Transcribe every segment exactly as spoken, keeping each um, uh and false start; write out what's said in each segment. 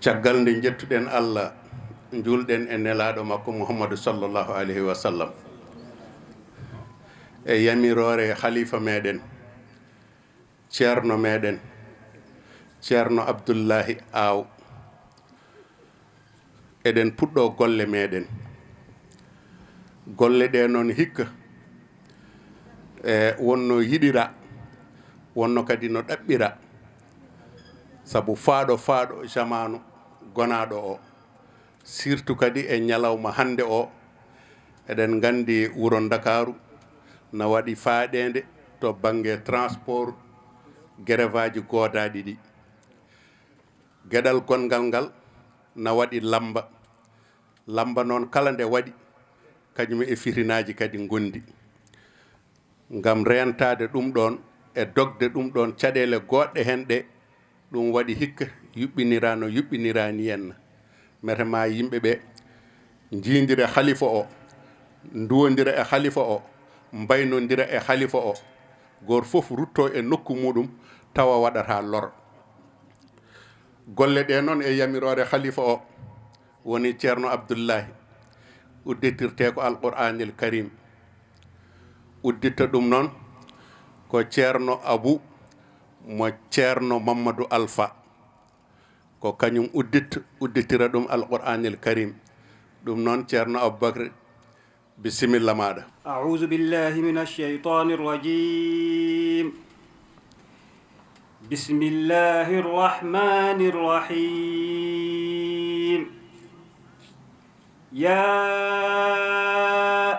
Caggal nde njettuɗen Allah, njuulɗen e nelaaɗo makko Muhammadu sallallahu alayhi wa sallam, e yamiroore khalifa meɗen, ceerno meɗen, ceerno Abdullahi Aw, eɗen puɗɗo golle meɗen. Golle ɗe noon hikka, e, wonno yiɗira, wonno kadi no ɗaɓɓira, sabu faaɗo, faaɗo jamaanu gonaaɗo o, surtout kadi e ñalawma hannde o, eɗen nganndi wuro Ndakaaru na waɗi faaɗeende to bannge transport, gerevaji goodaaɗi ɗi. Geɗal gonngal ngal na waɗi lamba. Lamba noon, kala nde waɗi, kañum e fitinaaji kadi ngondi. Ngam reentaade ɗum ɗoon e dogde ɗum ɗoon caɗeele goɗɗe heen ɗe, ɗum waɗi hikka yuɓɓiniraano, yuɓɓiniraani en. Mete ma yimɓe ɓe njiindira khalifa o, nduwondira e khalifa o, mbaynondira e khalifa o, goor fof rutto e nokku muɗum tawa waɗata lor. Golle ɗe noon e yamiroore khalifa o, woni Ceerno Abdullahi, udditirte ko Alqur'aanil Karim. Udditta ɗum noon ko Ceerno Abu mo Ceerno Mammadu Alfa, ko kañum uddit, udditira ɗum Alqur'aanil Karim. Ɗum noon, Ceerno Abubakar, bisimilla maaɗa. أعوذ بالله من الشيطان الرجيم. بسم الله الرحمن الرحيم. يا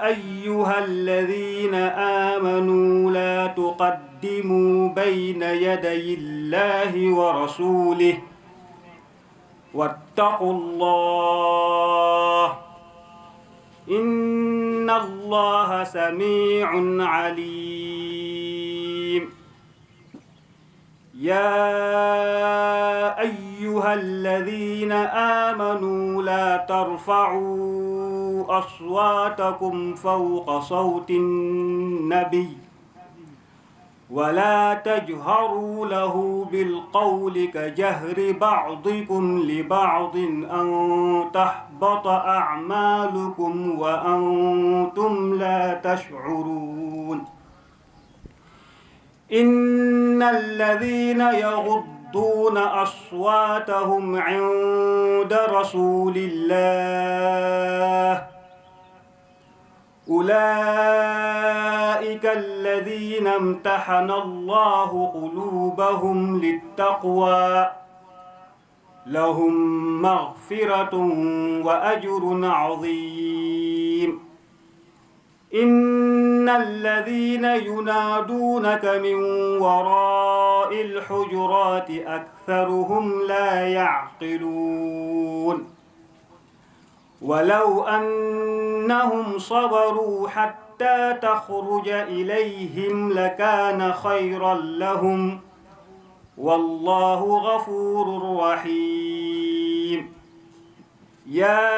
أيها الذين آمنوا لا تقدموا بين يدي الله ورسوله واتقوا الله إن الله سميع عليم. يا أيها الذين آمنوا لا ترفعوا أصواتكم فوق صوت النبي ولا تجهروا له بالقول كجهر بعضكم لبعض أن تحبط أعمالكم وأنتم لا تشعرون. إن الذين يغضون أصواتهم عند رسول الله أولئك الذين امتحن الله قلوبهم للتقوى لهم مغفرة وأجر عظيم. إن الذين ينادونك من وراء الحجرات أكثرهم لا يعقلون. ولو أنهم صبروا حتى تخرج إليهم لكان خيرا لهم. والله غفور رحيم. يا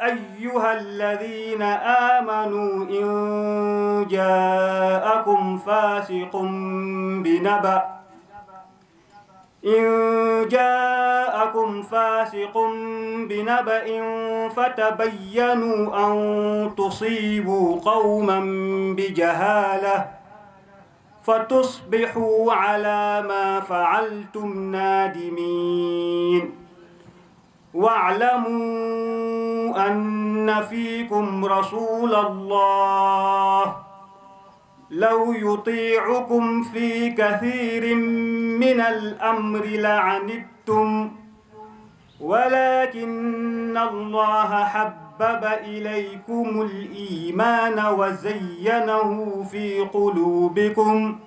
أيها الذين آمنوا إن جاءكم فاسق بنبأ إن جاءكم فاسق بنبأ فتبينوا أن تصيبوا قوما بجهالة فتصبحوا على ما فعلتم نادمين. واعلموا أن فيكم رسول الله لو يطيعكم في كثير من الأمر لعنتم ولكن الله حبب إليكم الإيمان وزينه في قلوبكم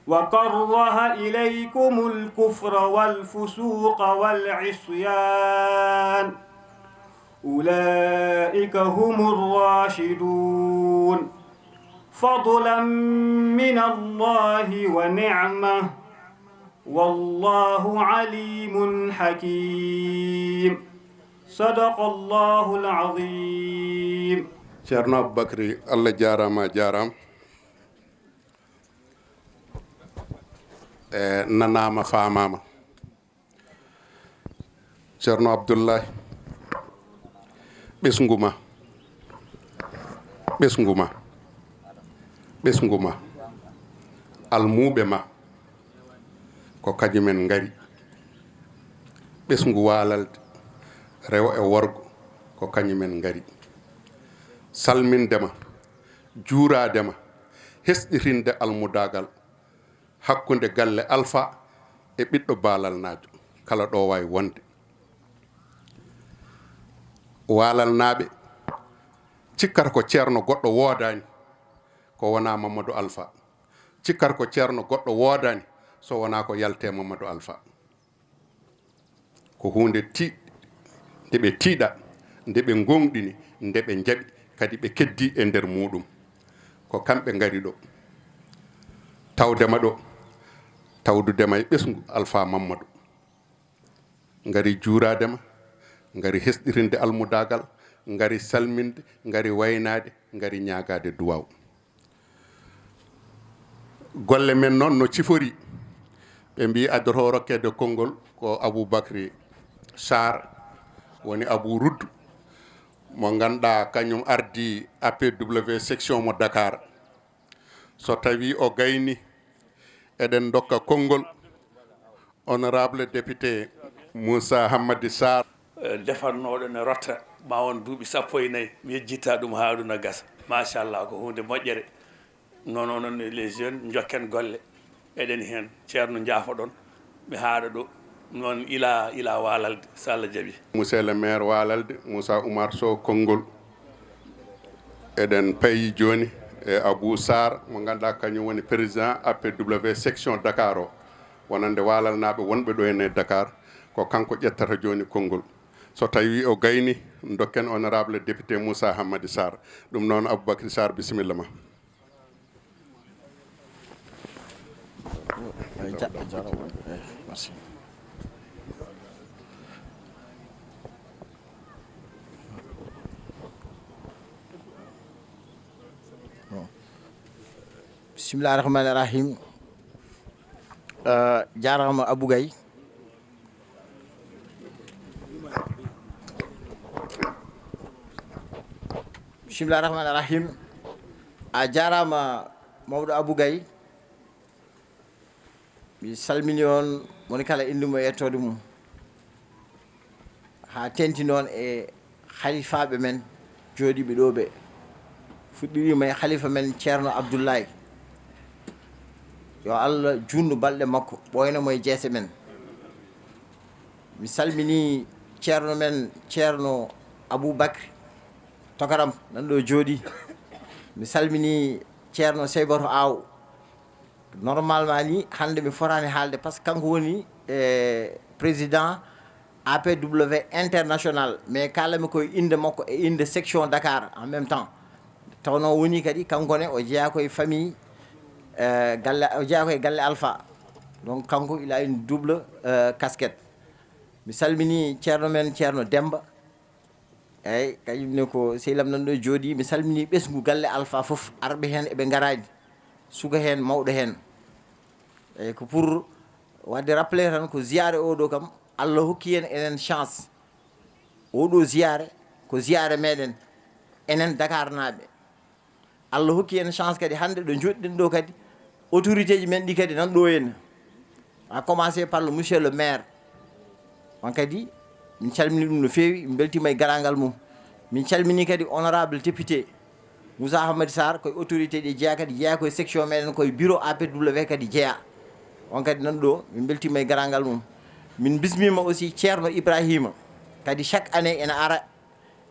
وكره إليكم الكفر والفسوق والعصيان أولئك هم الراشدون فضلا من الله ونعمة والله عليم حكيم. صدق الله العظيم. Ceerno Aboubacry, Allah jaaraama, a jaaraama. E, nanaama, faamaama. Ceerno Abdullahi, ɓesngu ma, ɓesngu ma, ɓesngu ma, almuuɓe ma, ko kañumen ngari. Ɓesngu waalalde, rewo e worgo, ko kañumen ngari. Salminde ma, juuraade ma, hesɗitinde almudaagal hakkunde galle Alfa e ɓiɗɗo baalalnaajo, kala ɗo waawi wonde. Waalalnaaɓe cikkata ko ceerno goɗɗo woodaani, ko wonaa Mamadou Alfa. Cikkata ko ceerno goɗɗo woodaani, so wonaa ko yaltee Mamadou Alfa. Ko huunde tiiɗ-, nde ɓe tiiɗa, nde ɓe ngooŋɗini, nde ɓe njaɓi, kadi ɓe keddii e nder muuɗum. Ko kamɓe ngari ɗo, tawde ma ɗo, tawdude ma e ɓesngu Alfa Mamadou. Ngari juuraade ma, ngari hesɗitinde almudaagal, ngari salminde, ngari waynaade, ngari ñaagaade duwaaw. Golle men noon no cifori. Ɓe mbii addoto rokkeede konngol ko Aboubacry Sarr, woni Abou Ruddu, mo ngannduɗaa kañum ardii A P W section mo Dakar. So tawii o gayni, eɗen ndokka konngol honorable député Moussa Hammadi Sarr. Eh, defannooɗo ne rotta, ma won duuɓi sappo e nayi, mi yejjitta ɗum haa aduna gasa. Machallah, ko huunde moƴƴere. Noon onon les jeunes, njokken golle. Eɗen heen, ceerno, njaafoɗon, mi haaɗa ɗo. Noon ila, ila Waalalde, so Allah jaɓi. Monsieur le maire Waalalde, Moussa Oumar Sow, konngol. Eɗen payi jooni e Abou Sarr, mo ngannduɗaa kañum woni président A P W section Dakar o, wonande waalalnaaɓe wonɓe ɗo henne e Dakar, ko kanko ƴettata jooni konngol. So tawii o gayni, ndokken honorable député Moussa Hammadi Sarr. Ɗum noon, Aboubacry Sarr, bisimilla ma. Merci. Bismillahir Rahmanir Rahim. Eh, jaaraama Abou Gaye. Bismillahir Rahmanir Rahim. A jaaraama mawɗo Abou Gaye. Mi salmini on, moni kala innde mum e yettoode mum. Haa teeŋti noon e halifaaɓe men jooɗiiɓe ɗoo ɓe. Fuɗɗiriima e halifa men Ceerno Abdullaay. Yo Allah juutnu balɗe makko, ɓooyna mo e jeese men. Mi salmini ceerno men, Ceerno Abuu Bakri Tokaram, nan ɗo jooɗii. Mi salmini Ceerno Seybato Aaw. Normalement ni, hannde mi fotaani haalde, par ce que kanko woni, eh, président A P W international, mais kaalami koye innde makko e innde section Dakar en même temps. Tawnoo woni kadi kanko ne o jeyaa koye famille, eh, galle, o jeyaa koye galle Alpha. Donc kanko il a une double, euh, casquette. Mi salmini ceerno men, Ceerno Demba. Eeyi, kañum ne ko sehil am nan ɗo jooɗii. Mi salmini ɓesngu galle Alpha fof, arɓe heen eɓe ngaraani, suka heen, mawɗo heen. Eeyi, ko pour waɗde rappelé tan, ko ziyaare oo ɗoo kam, Allah hokki en enen chance. Oo ɗoo ziyaare ko ziyaare meɗen, enen Dakarnaaɓe. Allah hokki en chance kadi hannde ɗo njoɗɗen ɗo kadi, autorité ji men ɗi kadi nan ɗo henna, à commencer par le monsieur le maire. On kadi min calmini ɗum no feewi, min mbeltima e garagal mum. Min calmini kadi honorable député Moussa Hamadi Sarr, koye autorité ɗi jeeya kadi, jeeya koye section meɗen, koye bureau A P W kadi jeeya. On kadi nan ɗo, min mbeltima e garagal mum. Min bismima aussi Ceerno Ibrahima, kadi chaque année ene ara,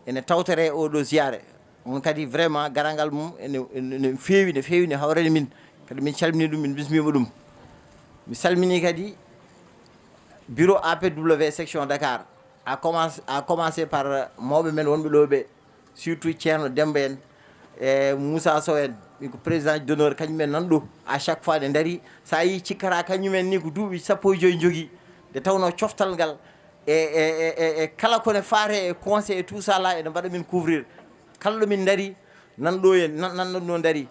ene tawtore e oɗo ziyaare. On kadi vraiment garagal mum ene, ene, ene feewi, ne feewi, ne hawrani min. Kadi min calmini ɗum, min bismima ɗum. Mi salmini kadi bureau A P W section Dakar, à commencer, à commencer par mawɓe men wonɓe ɗo ɓe, surtout Ceerno Demba en, e Moussa Sow en, min ko président d'honneur, kañum en nan ɗo. À chaque fois ɗe ndaari, sa yi cikkata kañum en ni ko duuɓi sappo e joyi jogii, nde tawnoo coftal ngal e, e, e, e, e kala ko ne faate e conseil et tout ça là, ene mbaɗa min couvrir. Kala ɗo min ndaari, nan ɗo en, nan, nan ɗo ndaari.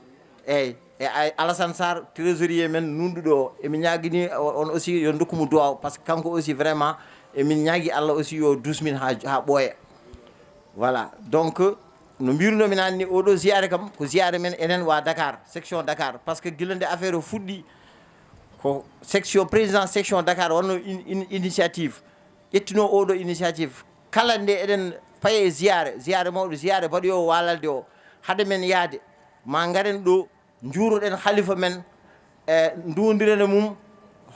Eeyi, e ay, Alassane Sarr, trésorier men nunɗuɗo o, emi ñaagini o-, on aussi yo ndokku mo duwaaw, par ce que kanko aussi vraiment Emin ñaagi Allah aussi yo duus min ha, ha ɓooya. Voilà. Donc, no mbirunomi naan ni, oɗo ziyaare kam ko ziyaare men enen wa Dakar, section Dakar, parce que gila nde affaire o fuɗɗi, ko section, président section Dakar wonno in- in- initiative, ƴettino oɗo initiative. Kala nde eɗen paye e ziyaare, ziyaare mawɗo, ziyaare baɗoyo walalde o, hade men yaade, ma ngaren ɗo, njuuroɗen halifa men, e nduwondiren e mum,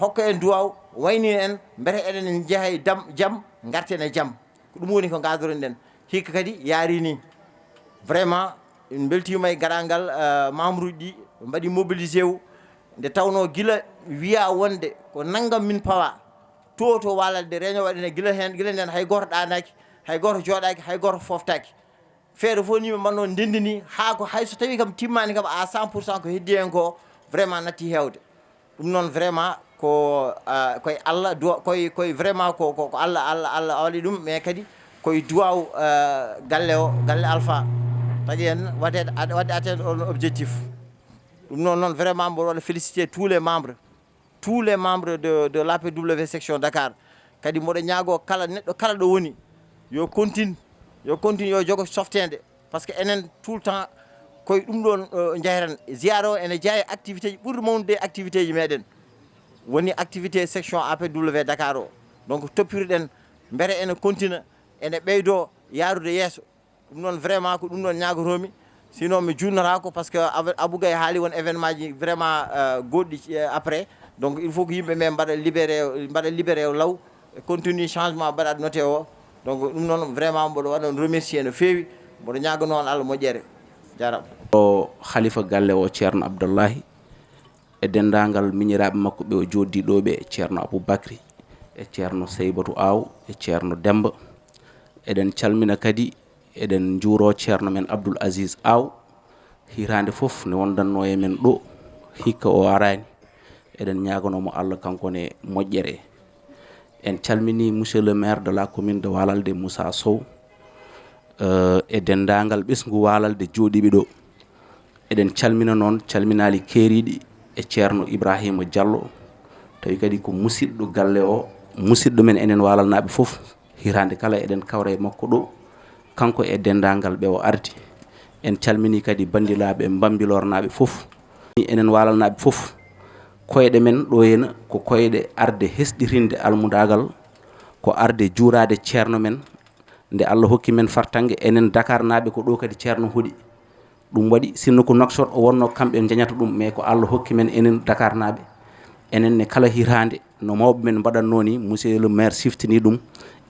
hokka en duwaw, waynina en, mbete eɗen njeha e dam- jam, ngarten e jam. Ko ɗum woni ko ngadoren ɗen. Hikka kadi yaari ni. Vraiment, en mbeltiima e gaɗal ngal, eh, membre uji ɗi mbaɗi mobilisé o, nde tawno gila wiya wonde ko nanngam min pawa, to to walalde réunion waɗene gila heen, gila nden hay gooto ɗaanaaki, hay gooto jooɗaaki, hay gooto foftaaki. Feere fof ni ɓe mbanno ndenndi ni, haa ko hay so tawi kam timmaani kam à cent pour cent, ko heddi heen ko vraiment natti heewde. Ɗum noon vraiment ko, ah, koye Allah duwa- koye koye vraiment ko ko ko Allah Allah Allah waɗi ɗum, mais kadi koye duwaw, ah, galle o, galle Alpha, tagi en waɗeede ad- waɗde atteindre on objectif. Ɗum noon noon vraiment mboɗo waɗa féliciter tous les membres, tous les membres de de l'A P W section Dakar. Kadi mboɗo ñaago kala neɗɗo kala ɗo woni, yo continue, yo continue, yo jogo softeende, parce que enen tout le temps koye ɗum ɗon, eh, njaheten. Ziyaara o ene jeyaa e activité ji ɓurɗi mawnude e activité ji meɗen, woni activité section A P W Dakar o. Donc toppiruɗen, mbete ene continue, ene ɓeydo yaarude yeeso. Ɗum noon vraiment ko ɗum ɗon ñaagotomi, sinon mi junnataako, parce que Ave- Abou Gaye haali won événement ji vraiment, euh, goɗɗi, euh, après. Donc il faut que yimɓe ɓe mbaɗa libéré, mbaɗa libéré o law, e continue changement mbaɗa noté o. Donc ɗum noon vraiment mboɗo waɗa on remercier no feewi, mboɗo ñaaga noon Allah moƴƴere. Jarama. O halifa galle o, Ceerno Abdullahi, e denndaangal miñiraaɓe makko ɓe o jooɗdi ɗo ɓe, Ceerno Abou Bakri, e Ceerno Seybatu Aw, e Ceerno Demba. Eɗen calmina kadi, eɗen njuuro Ceerno men Abdoul Aziz Aw, hitaande fof ne wondanno e men ɗo, hikka o araani. Eɗen ñaaganoo mo Allah kanko ne moƴƴere. En calmini monsieur le maire de la commune de Walalde, Moussa Sow, eh, e denndaangal ɓesngu Walalde jooɗiiɓe ɗo. Eɗen calmina noon calminaali keeriiɗi e Ceerno Ibrahima Diallo, tawi kadi ko musidɗo galle o, musidɗo men enen Walalnaaɓe fof. Hitaande kala eɗen kawra e makko ɗo, kanko e denndaangal ɓe o ardi. En calmini kadi banndiraaɓe Mbambilornaaɓe fof. Enen Walalnaaɓe fof, koyɗe men ɗo hena ko koyɗe arde hesɗitinde almudaagal, ko arde juuraade ceerno men, nde Allah hokki men fartaŋŋe, enen Dakarnaaɓe ko ɗo kadi ceerno hoɗi. Ɗum waɗi, sinno ko Nouakchott o wonno, kamɓe njañata ɗum, mais ko Allah hokki men enen Dakarnaaɓe. Enen ne kala hitaande, no mawɓe men mbaɗatnoo ni, monsieur le maire siftini ɗum,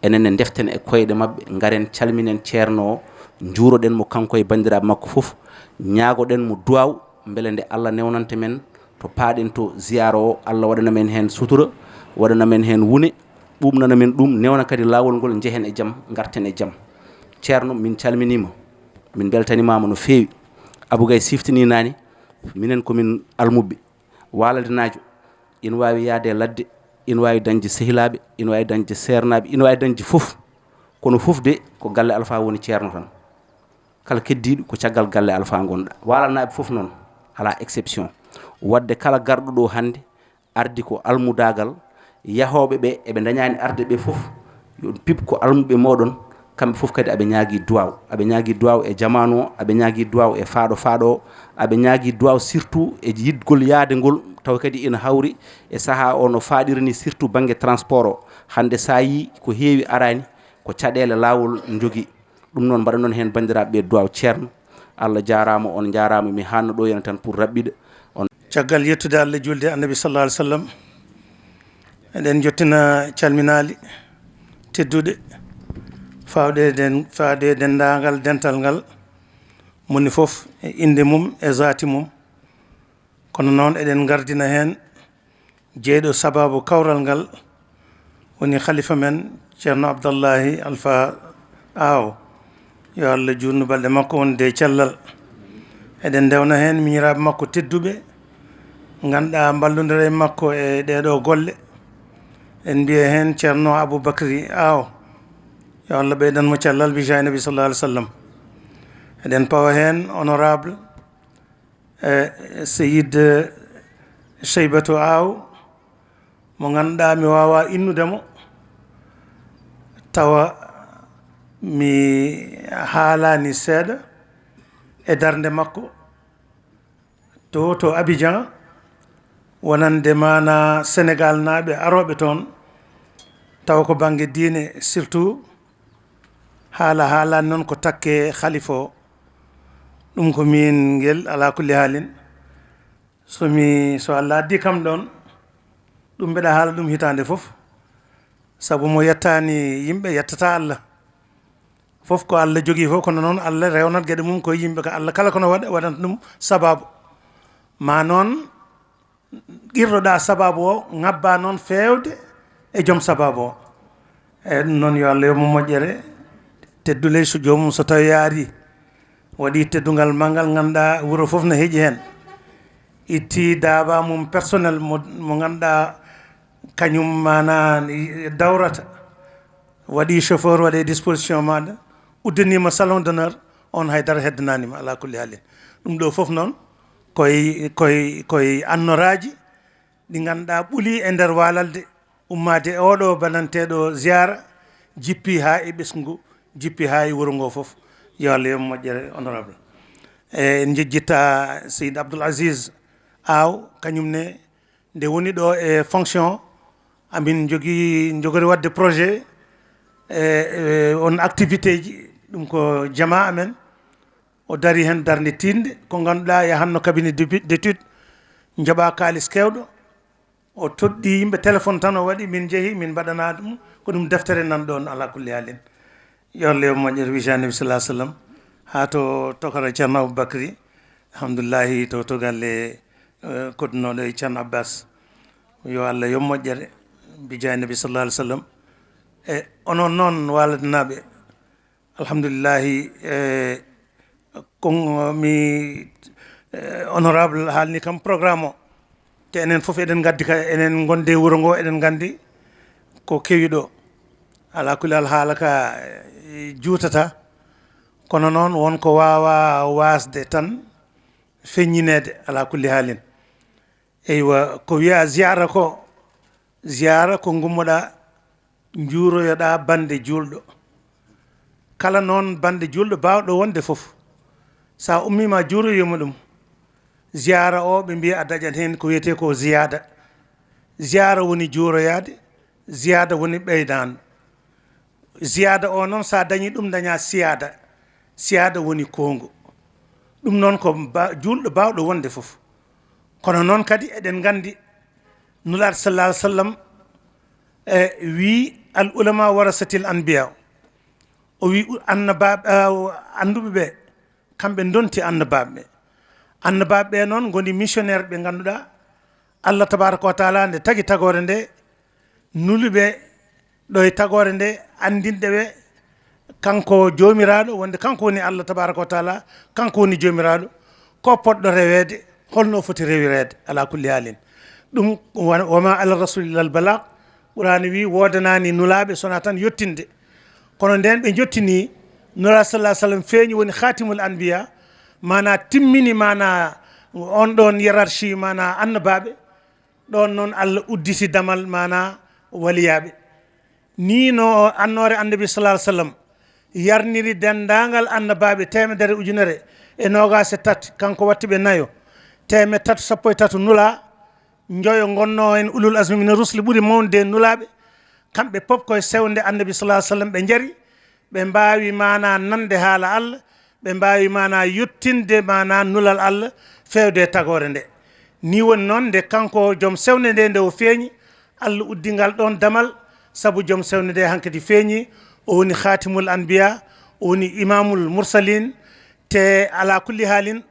enen ne ndeften e koyɗe maɓɓe, ngaren calminen ceerno o, njuuroɗen mo kanko e banndiraaɓe makko fof, ñaagoɗen mo duwaaw, mbele nde Allah newnanta men to paaɗen to ziyaara o, Allah waɗana men heen sutura, waɗana men heen wune, ɓuuɓnana men ɗum, newna kadi laawol ngol, njehen e jam, ngarten e jam. Ceerno, min calminiima, min mbeltanimaama no feewi. Abou Gaye siftini naane, minen ko min almuɓɓe, Walaldenaajo, ina waawi yahde e ladde, ina waawi dañde sehilaaɓe, ina waawi dañde seernaaɓe, ina waawi dañde fof. Kono fof de, ko galle Alfaa woni ceerno tan. Kala keddiiɗo ko caggal galle Alfaa ngonɗaa. Walalnaaɓe fof noon, alaa exception. Waɗde kala garɗo ɗo hannde, ardi ko almudaagal, yahooɓe ɓe, eɓe ndañaani arde ɓe fof, yo on pip ko almuɓe mooɗon, kamɓe fof kadi aɓe ñaagii duwaaw. Aɓe ñaagii duwaaw e jamaanu o, aɓe ñaagii duwaaw e faaɗo faaɗo o, aɓe ñaagii duwaaw surtout e yiɗgol yahde ngol, tawa kadi ina hawri e sahaa o no faaɗiri ni, surtout bannge transport o. Hannde so a yii ko heewi araani, ko caɗeele laawol njogii. Ɗum noon, mbaɗanon heen banndiraaɓe ɓe duwaaw. Ceerno, Allah jaaraama, on njaaraama, mi haanno ɗo hena tan pour raɓɓiɗa. On. Caggal yettude Allah, julde Annabi sallallahu alaihi wasallam, eɗen jottina calminaali tedduɗe, faawde den-, faawde denndaangal dental ngal, moni fof e innde mum e zaati mum. Kono noon, eɗen ngardina heen jeyɗo sababu kawral ngal, woni khalifa men, Ceerno Abdallahi Alfa Aw, yo Allah juutnu balɗe makko wonde e cellal. Eɗen ndewna heen miñiraaɓe makko tedduɓe, ngannduɗaa mballondira e makko e ɗeeɗo golle. En mbiya heen Ceerno Abou Bakri Aw, yo Allah ɓeydan mo cellal, bi jaahi Nabi sallallahu alaihi wasallam. Eɗen pawa heen honorable, e Seyid, eh, Seybatu Aw, mo ngannduɗaa mi waawaa innude mo, Tawa mi haalaani seeɗa e darnde makko to, to Abidjan, wonande maana Senegal naaɓe arooɓe toon, tawa ko bannge diine surtout, haala haalaani noon ko takke khalifa o. Ɗum ko miin ngel, alaa kulli haalin. So mi, so Allah addi kam ɗoon, ɗum mbeɗa haala ɗum hitaande fof, sabu mo yettaani yimɓe, yettata Allah. Fof ko Allah jogii fof, kono noon Allah rewnat geɗe mum koye yimɓe, ko Allah kala kono waɗa, waɗanta ɗum sababu. Ma noon qirɗoɗa sababu o, ŋabba noon feewde e joom sababu o. E ɗum noon, yo Allah yoɓ mo moƴƴere, teddule so joomum, so tawi yaari, waɗi teddungal manngal, ngannduɗa wuro fof ne heeƴi heen. Itti daaba mum personnel mo, mo ngannduɗa kañum maana dawrata, waɗi chauffeur, waɗe disposition maɗa, uddanima salon d'honneur, on haydara heddananima, ala kulli haalin. Ɗum ɗo fof noon koye, koye, koye annoraaji ɗi ngannduɗa ɓuli e nder waalalde, ummaade e oɗo baɗanteeɗo ziyaara, jippi haa e ɓesngu, jippi haa e wuro ngo fof. Yo Allah yoɓ moƴƴere, honorable. E, en njejjitta Seydi Abdoul Aziz Aw, kañum ne nde woni ɗo e fonction, amin njogii, njogori waɗde projet, e, e, on activité ji, ɗum ko jama amen. O dari heen darnde tiiɗnde, ko ngannduɗa yahanno cabinet d'épi-, d'étude, njoɓa kaalis keewɗo, o toɗɗi yimɓe téléphone tan, o waɗi, min njehi, min mbaɗana ɗum, ko ɗum deftere nan ɗoon, ala kulli haalin. Yo Allah yoɓ moƴƴere, wii Nabi sallallahu alaihi wasallam, haa to tokara Ceerno Aboubacry, alhamdulillahi, to, to galle, eh, koɗnooɗo e Ceerno Abbas. Yo Allah yoɓ moƴƴere, bi jaahi Nabi sallallahu alaihi wasallam. E onon noon, Waaladnaaɓe, alhamdulillahi, eh, kon, mi, eh, honorable haalni kam programme o. Te enen fof eɗen ngaddi ka, enen gonde e wuro ngo, eɗen nganndi ko kewi ɗo. Ala kulli hal, haala ka, eh, juutata. Kono noon, won ko waawa waasde tan feññineede, ala kulli haalin. Eywa, ko wiya ziyaara ko, ziyaara ko ngummoɗa njuuroyoɗa bannde juulɗo. Kala noon bannde juulɗo baawɗo wonde fof, sa ummima juuroyima ɗum. Ziyaara o, ɓe mbiya a dañat heen ko wiyetee ko ziyaada. Ziyaara woni juuroyaade, ziyaada woni ɓeydaandu. Ziyaada o noon, sa dañi ɗum, daña siyaada. Siyaada woni koongu. Ɗum noon ko ba-, juulɗo baawɗo wonde fof. Kono noon kadi eɗen nganndi Nulaaɗo sallallahu alaihi wasallam, e, wii, "Al ulama warasatil anbiya." O wii, u-, annabaaɓe, eh, annduɓe ɓe, kamɓe ndonti annabaaɓe ɓe. Annabaaɓe ɓe noon ngoni missionnaire ɓe ngannduɗaa Allah tabaraka wa taala nde tagi tagoore nde, nuli ɓe ɗo e tagoore nde, anndinde ɓe kanko Joomiraaɗo, wonde kanko woni Allah tabaraka wa taala, kanko woni Joomiraaɗo, ko poɗɗo reweede, holno foti rewireede, ala kulli haalin. Ɗum, wa, wa ma ala rasuli illal balagh, Qur'aana wi, woodanaani nulaaɓe, sona tan yottinde. Kono nden ɓe jottini, Nulaaɗo sallallahu alaihi wasallam feeñi, woni khatimul anbiya, maana timmini, maana on ɗon hiérarchie, maana annabaaɓe, ɗon noon Allah udditi damal, maana waliyaaɓe. Ni no annoore Annabi sallallahu alaihi wasallam yarniri denndaangal annabaaɓe teemedere ujunere e noogaas e tati, kanko watti ɓe nayo, teemeɗɗe tati sappo e tati nula, njoyo ngonno en ulul azmi mina rusli ɓuri mawnude e nulaaɓe, kamɓe pop koye sewnde Annabi sallallahu alaihi wasallam ɓe njari, ɓe mbaawi maana nande haala Allah, ɓe mbaawi maana yottinde maana nulal Allah feewde e tagoore nde. Ni woni noon nde kanko joom sewnde nde, nde o feeñi, Allah uddi ngal ɗon damal, sabu joom sewnde nde hankadi feeñi, o woni khatimul anbiya, o woni imamul mursalin, te ala kulli haalin,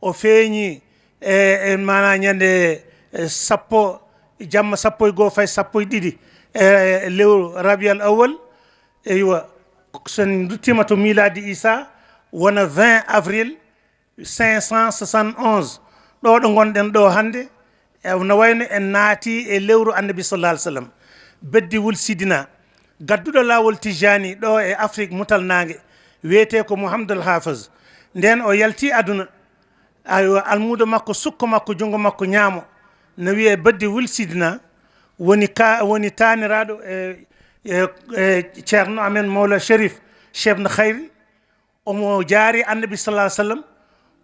o feeñi e, e maana ñande, e, sappo, jamma sappo e goo fay sappo e ɗiɗi, e, e lewru Rabiul Awwal. Eywa, so en nduttima to miilaadi Isa, wona vingt avril cinq cent soixante et onze. Ɗo, ɗo ngonɗen ɗo hannde, e no wayno en naati e lewru Annabi sallallahu alaihi wasallam. Beddi wul Sidina, gadduɗo laawol Tijani ɗo e Afrik Mutal Naange, wiyetee ko Muhammadul Hafiz. Nden o yalti aduna, aywa, almuudo makko, sukko makko, junngo makko ñaamo, no wiyee Beddi wul Sidina, woni ka, woni taaniraaɗo e, E, e, Ceerno amen Mawla Cherif, Chebne Khayri, omo jaari Annabi sallallahu alaihi wasallam,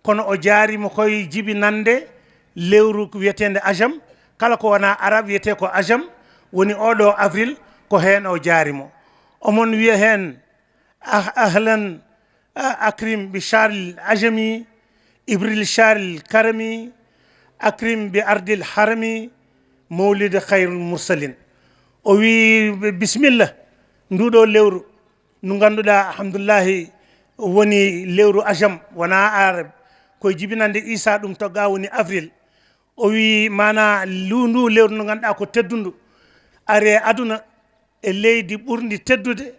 kono o jaari mo koye jibinande lewru wiyeteende Ajam. Kala ko wonaa Arab wiyetee ko Ajam, woni oɗo avril, ko heen o jaari mo. Omon wiya heen, ah, ahlan, ah, akrim bi sharil ajami, ibril sharil karami, akrim bi ardil harami, mawlid khairul mursalin. O wi, "Bismillah, nduɗo lewru, ndu ngannduɗaa, alhamdulillahi, woni lewru Ajam, wonaa Arab, ko jibinande Isa, ɗum togga woni avril." O wi, maana, lu-, ndu lewru ndu ngannduɗaa ko teddundu, ari e aduna e leydi ɓurndi teddude,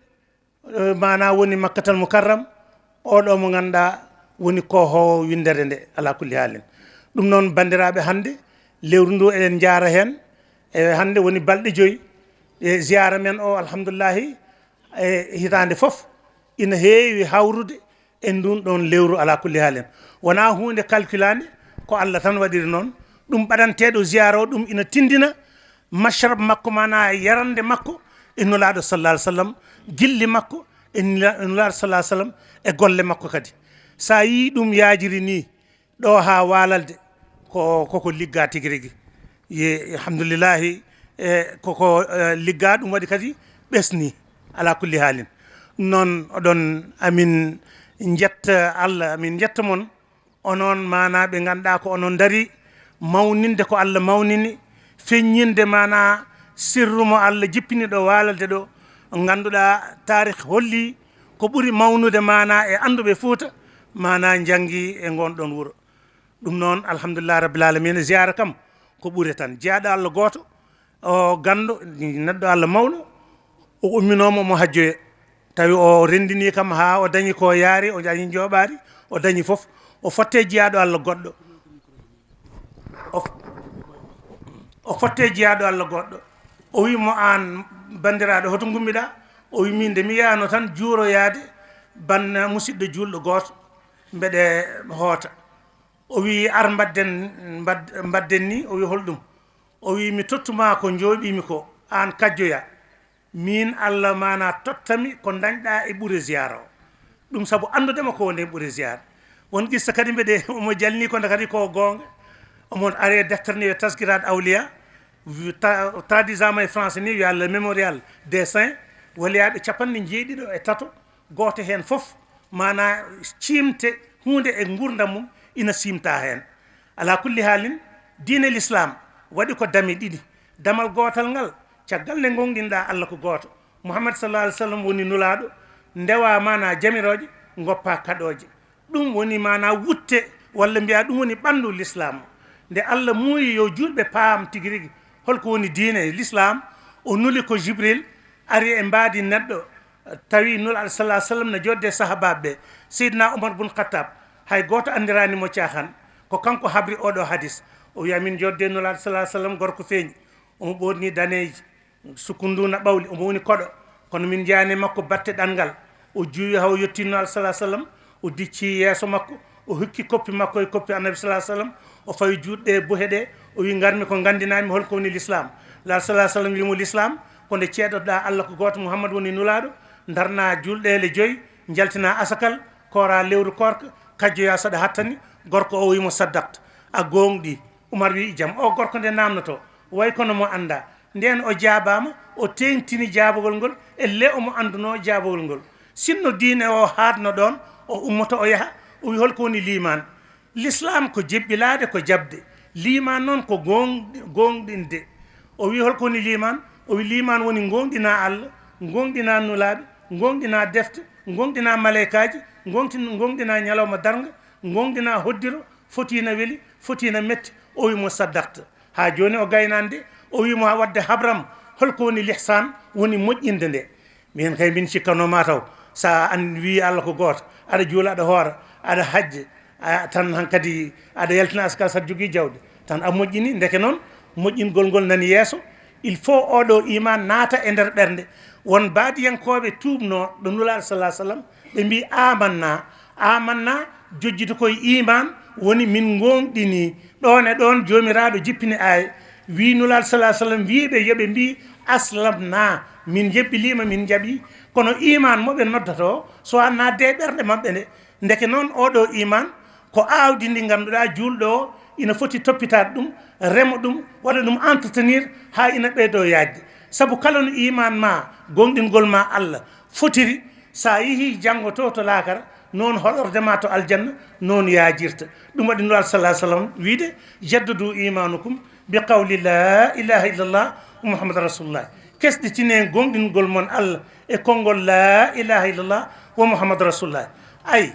eh, maana woni Makkatal Mukarram, oɗo mo ngannduɗaa woni kohowo winndere nde, ala kulli haalin. Ɗum noon, banndiraaɓe, hannde lewru ndu eɗen njaara heen, e hannde woni balɗe joyi, e ziyaara men o, alhamdulillahi, e hitaande fof ina heewi hawrude e ndun ɗon lewru, ala kulli haalin. Wonaa huunde kalkulaande, ko Allah tan waɗiri noon. Ɗum ɓaɗanteeɗo ziyaara o, ɗum ina tindina mashrab makko, maana yarande makko e Nulaaɗo sallallahu alaihi wasallam, gilli makko e Nula-, e Nulaaɗo sallallahu alaihi wasallam, e golle makko kadi. So a yii ɗum yaajiri ni, ɗo haa waalalde, ko, koko liggaa tigi rigi. Ye, alhamdulillahi, e, koko, e, liggaa, ɗum waɗi kadi ɓesni, ala kulli haalin. Noon oɗon, amin njetta Allah, amin njetta mon, onon maanaa ɓe ngannduɗaa ko onon ndari mawninde ko Allah mawnini, feññinde maanaa sirru mo Allah jippini ɗo waalalde ɗo, ngannduɗaa taarikh holli ko ɓuri mawnude maanaa e annduɓe Fuuta, maanaa njanngi e ngoon ɗon wuro. Ɗum noon, alhamdulillah rabbil alamina, ziyaara kam ko ɓure tan. Jeyaaɗo Allah gooto, o ganndo, neɗɗo Allah mawɗo, o umminooma omo hajjoya. Tawi o renndini kam haa o dañi ko yaari, o dañi njooɓaari, o dañi fof. O fotte jeyaaɗo Allah goɗɗo. O f-, o fotte jeyaaɗo Allah goɗɗo. O wi mo, "Aan banndiraaɗo, hoto ngummiɗaa?" O wi, "Min de mi yaano tan juuroyaade banna musidɗo juulɗo gooto, mbeɗe hoota." O wi, "Ar mbadden, mbad-, mbadden ni." O wi, "Holɗum?" O wi, "Mi tottuma ko njooɓimi ko, aan kajjoya. Min Allah maana tottami ko dañɗaa e ɓure ziyaara o." Ɗum sabu anndudema ko woni e ɓure ziyaara. Won qissa kadi mbeɗe, omo jalni kono kadi ko goonga. Omo are deftere ni yo Tazkirat Awliya, ta-, traduisama e français ni wiya le Mémorial des Saints, waliyaaɓe capanɗe njeeɗiɗo e tato, gooto heen fof, maanaa ciimte huunde e nguurndam mum ina siimta heen. Ala kulli haalin, diine l'islam waɗi ko dame ɗiɗi. Damal gootal ngal, caggal nde ngoongɗinɗaa Allah ko gooto, Muhammad sallallahu alaihi wasallam woni nulaaɗo, ndewa maanaa jamirooje, ngoppa kaɗooje. Ɗum woni maanaa wutte, walla mbiya ɗum woni ɓanndu l'islam. Nde Allah muuyi yo juulɓe paam tigi rigi holko woni diine l'islam, o nuli ko Jibril, ari e mbaadi neɗɗo, tawi Nulaaɗo sallallahu alaihi wasallam no jodde sahabaaɓe ɓe. Seydina Umar bun Khattab, hay gooto anndirani mo caaxaan, ko kanko habri oɗo hadis. O wiya, "Min jodde Nulaaɗo sallallahu alaihi wasallam, gorko feeñi, omo ɓorni daneeji, sukkundu na ɓawli, omo woni koɗo. Kono min njaani makko batte ɗanngal." O juuwi haa o yotti Nulaaɗo sallallahu alaihi wasallam, o dicci yeeso makko, o hokki koppi makko e koppi Annabi sallallahu alaihi wasallam, o fawi juuɗe e buhe ɗe, o wi, "Ngarmi ko nganndinami holko woni l'islam." Laal sallallahu alaihi wasallam wi mo, "L'islam ko nde ceedotoɗaa Allah ko gooto, Muhammad woni nulaaɗo, ndarna juulɗeele joyi, njaltina asakal, koora lewru koorka, kajjoya saɗa hattani." Gorko o wi mo, "Saddaqta, a goongɗi." Umar wi, "Jam, o gorko nde namnoto, way kono mo annda." Nden o jaabaama, o teeŋtini jaabagol ngol, elle omo anndunoo jaabagol ngol. Sinno diine o haadno ɗoon, o ummoto o yaha, o wi, "Holko woni liimaan?" L'islam ko jebbilaade, ko jaɓde. Liimaan noon ko goong-, goongɗinde. O wi, "Holko woni liimaan?" O wi, "Liimaan woni ngoongɗinaa Allah, ngoongɗinaa nulaaɓe, ngoongɗinaa defte, ngoongɗinaa maleykaaji, ngoongti-, ngoongɗinaa ñalawma darnga, ngoongɗinaa hoddiro, foti na weli, foti na metti." O wi mo, "Saddaqta." Haa jooni o gaynaani de, o wi mo, "Haa waɗde habram, holko woni lihsaan?" Woni moƴƴinde nde. Min kay min cikkanooma taw, so a an-, wii Allah ko gooto, aɗa juula, aɗa hoora, aɗa hajja, a, tan hankadi aɗa yaltina askar, saɗa jogii jawdi, tan a moƴƴini. Ndeke noon, moƴƴingol ngol nani yeeso. Il faut oɗo iman naata e nder ɓernde. Won baadiyankooɓe tuubnoo ɗo Nulaaɗo sallallahu alaihi wasallam, ɓe mbii, "Amanna." Amanna, jojjiti koye iman, woni min ngoongɗini. Ɗoon e ɗoon, Joomiraaɗo jippini aaya, wii Nulaaɗo sallallahu alaihi wasallam, wii ɓe yo ɓe mbii, Aslamna, min jebbiliima, min jaɓi. Kono iman mo ɓe noddata o, so wonaa de ɓerɗe maɓɓe nde. Ndeke noon, oɗo iman ko aawdi ndi ngannduɗaa juulɗo o ina foti toppitaade ɗum, rema ɗum, waɗa ɗum entretenir haa ina ɓeydo yaajde. Sabu kala no iman ma, gonɗingol ma Allah fotiri, sa yehi janngo to, to laakara, noon hoɗorde ma to aljanna, noon yaajirta. Ɗum waɗi Nulaaɗo sallallahu alaihi wasallam wiide: "Jaddadu imanukum bi qawli la ilaha illallah wa Muhammad rasulullah." Kesɗitine gonɗingol mon Allah e konngol la ilaha illallah wa Muhammad rasulullah. Ay,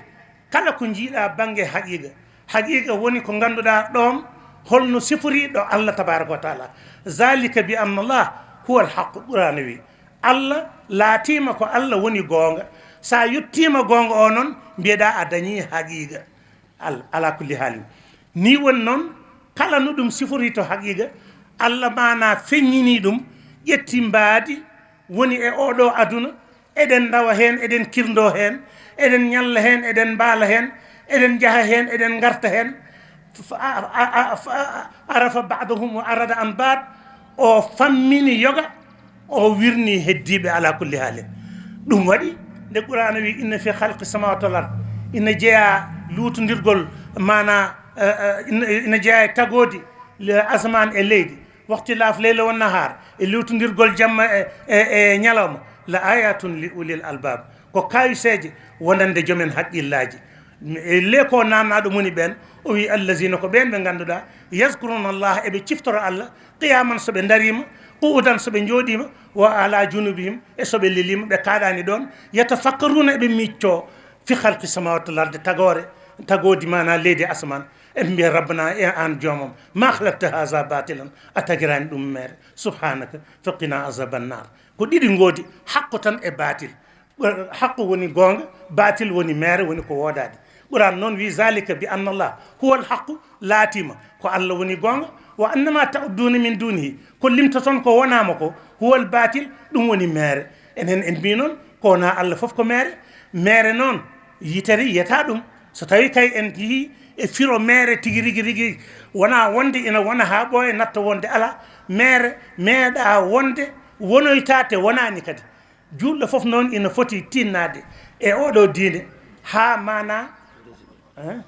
kala ko njiiɗa bannge haqiqa, haqiqa woni ko ngannduɗaa ɗoon holno sifori ɗo Allah tabaraka wa taala. "Zalika bi anna Allah huwa al-haqq." Qur'aana wi, Allah laatiima ko Allah woni goonga. Sa yettiima goonga o noon, mbiyeɗa a dañi haqiqa. Al-, ala kulli haalin. Ni woni noon, kala no ɗum sifori to haqiqa, Allah maana feññini ɗum, ƴetti mbaadi, woni e oɗo aduna, eɗen ndawa heen, eɗen kirndo heen, eɗen ñalla heen, eɗen mbaala heen, eɗen njaha heen, eɗen ngarta heen. Fa-, a-, a-, a-, fa-, a-, arafa ba'dahum wa arada an ba'd. O fammini yoga, o wirni heddiiɓe ala kulli haalin. Ɗum waɗi nde Qur'aana wi: "Inna fi khalqi samawati wal ard", ina jeyaa luutondirgol, maana, eh, eh, ina, ina jeyaa e tagoodi le-, asamaan e leydi, "waqtilaaf leyla wan nahaar", e luutondirgol jamma e, e, e ñalawma, "la ayatun li ulil albab", ko kawiseeje wonande jomen haqqillaaji. E le ko namnaaɗo moni ɓeen, o wi: "Allazina", ko ɓeen ɓe ngannduɗaa, "yazkuruna Allah", eɓe ciftora Allah, "qiyaman", so ɓe ndariima, "qu'udan", so ɓe njooɗiima, "wa ala junubihim", e so ɓe leliima, ɓe kaaɗaani ɗoon, "yatafakkaruna", eɓe miccoo, "fi khalqi samawati wal ardi", tagoore, tagoodi maana leydi asamaan, eɓe mbiya: "Rabbana, e aan joomam, ma khalaqta haza batilan", a tagiraani ɗum meere, "subhanaka faqina azaban nar." Ko ɗiɗi ngoodi, haqqo tan e baatil. Haqqo woni goonga, baatil woni meere, woni ko woodaade. Qur'an noon wi: "Zalika bi anna Allah huwa al-haqqu", laatiima ko Allah woni goonga, "wa anna ma ta'udduna min dunihi", ko limtoton ko wonaama ko, "huwa al-batil", ɗum woni meere. Enen en mbii noon ko wonaa Allah fof ko meere. Meere noon, yitere yiyata ɗum. So tawi kay en njehii e firo meere tigi rigi rigi, wonaa wonde ina wona haa ɓooya natta wonde alaa. Meere meeɗa wonde wonoyta te wonaani kadi. Juulɗo fof noon ina foti tinnaade e oɗo diine haa maana, hein?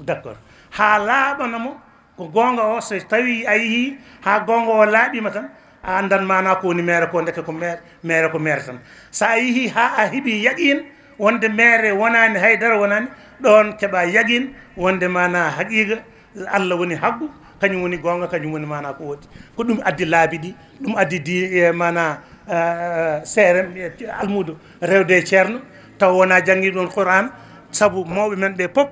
D'accord. Haa laaɓana mo ko goonga o, so tawi a yehii haa goonga o laaɓiima tan, a anndan maana ko woni meere ko, ndeke ko meere, meere ko meere tan. So a yehii haa a heɓi yaqiin wonde meere wonaani, haydara wonaani, ɗoon keɓa yaqiin wonde maana haqiiqa Allah woni haqqu, kañum woni goonga, kañum woni maana ko woodi. Ko ɗum addi laabi ɗi, ɗum addi di, e, maana, eh, seere, eh, almuudo rewde e ceerno, taw wonaa janngiiɗo on Qur'an, sabu mawɓe men ɓe pop,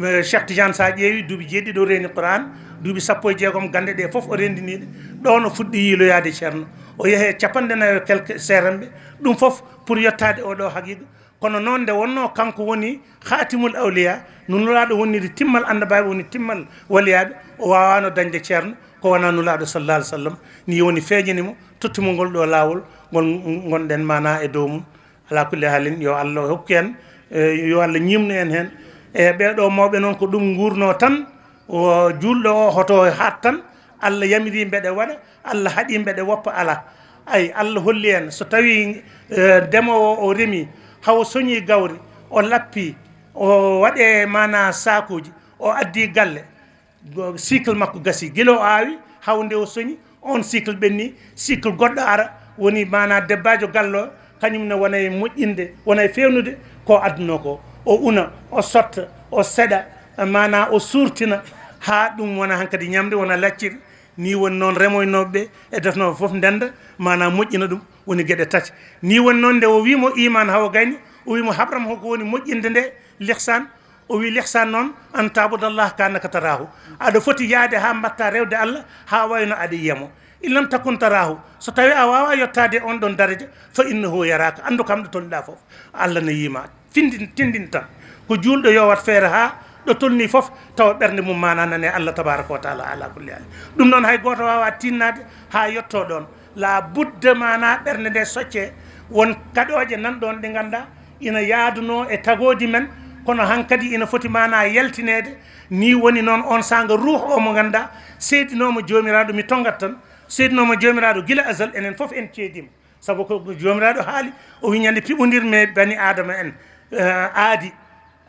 eh, Cheikh Tidiane, sa ƴeewi, duuɓi jeeɗiɗi o reeni Qur'an, duuɓi sappo e jeegom gannde ɗe fof o renndiniiɗe, ɗoon o fuɗɗi yiiloyaade ceerno. O yehi e capanɗe nayi e quelque seerenɓe, ɗum fof pour yottaade oɗo haqiiqa. Kono noon nde wonnoo kanko woni khatimul awliya, no Nulaaɗo woniri timmal annabaaɓe, woni timmal waliyaaɓe, o waawaano dañde ceerno ko wonaa Nulaaɗo sallallahu alaihi wasallam. Ni woni feeñani mo, totti mo ngol ɗo laawol ngol ngonɗen maana e dow mum. Ala kulli haalin, yo Allah hokku en, eh, yo Allah ñiimnu en heen. E ɓee ɗo mawɓe noon ko ɗum nguurnoo tan, o juulɗo o hoto haat tan, Allah yamiri mbeɗe waɗa, Allah haɗi mbeɗe woppa, alaa. Ay, Allah holli en, so tawi, eh, ndemoowo o remi, hawo soñi gawri, o lappi, o waɗe maana saakuuji, o addi galle, go-, cycle makko gasi, gila o aawi, hawo nde o soñi, on cycle ɓenni, cycle goɗɗo ara, woni maana debbaajo galle o, kañum ne wona e moƴƴinde, wona e feewnude ko adduno ko. O una, o sotta, o seɗa, maana o suurtina, haa ɗum wona hankadi ñamde, wona lacciri. Ni woni noon remoynooɓe ɓe e defnooɓe fof ndennda, maanaam moƴƴina ɗum, woni geɗe tati. Ni woni noon nde o wii mo iman hawa gayni, o wii mo habram hoko woni moƴƴinde nde, lihsan. O wii lihsan noon, an taabudallah ka annaka taraahu. Aɗa foti yaade haa mbatta rewde Allah, haa wayno aɗa yiya mo. In lam takun taraahu, so tawi a waawa yottaade on ɗon daraja, fa innahu yaraka, anndu kam ɗo tolniɗa fof, Allah ne yii ma. Findin, tindin tan. Ko juulɗo yo wat feere haa ɗo tolni fof, tawa ɓernde mum maana nane Allah tabaraka wa taala ala kulli hal. Ɗum noon hay gooto waawa tinnaade haa yetto ɗoon. La budda maana ɓernde nde socce, won kaɗooje nan ɗoon ɗe ngannduɗaa ina yaadunoo e tagoodi men, kono hankadi ina foti maana yaltineede. Ni woni noon on saanga ruuh o mo ngannduɗaa seedinoo mo Joomiraaɗo, mi tonngat tan, Seedinoo mo Joomiraaɗo gila azal, enen fof en ceedii mo. Sabu ko Joomiraaɗo haali, o wi: "Ñande piɓondirmi bani Aadama en, eh, aadi,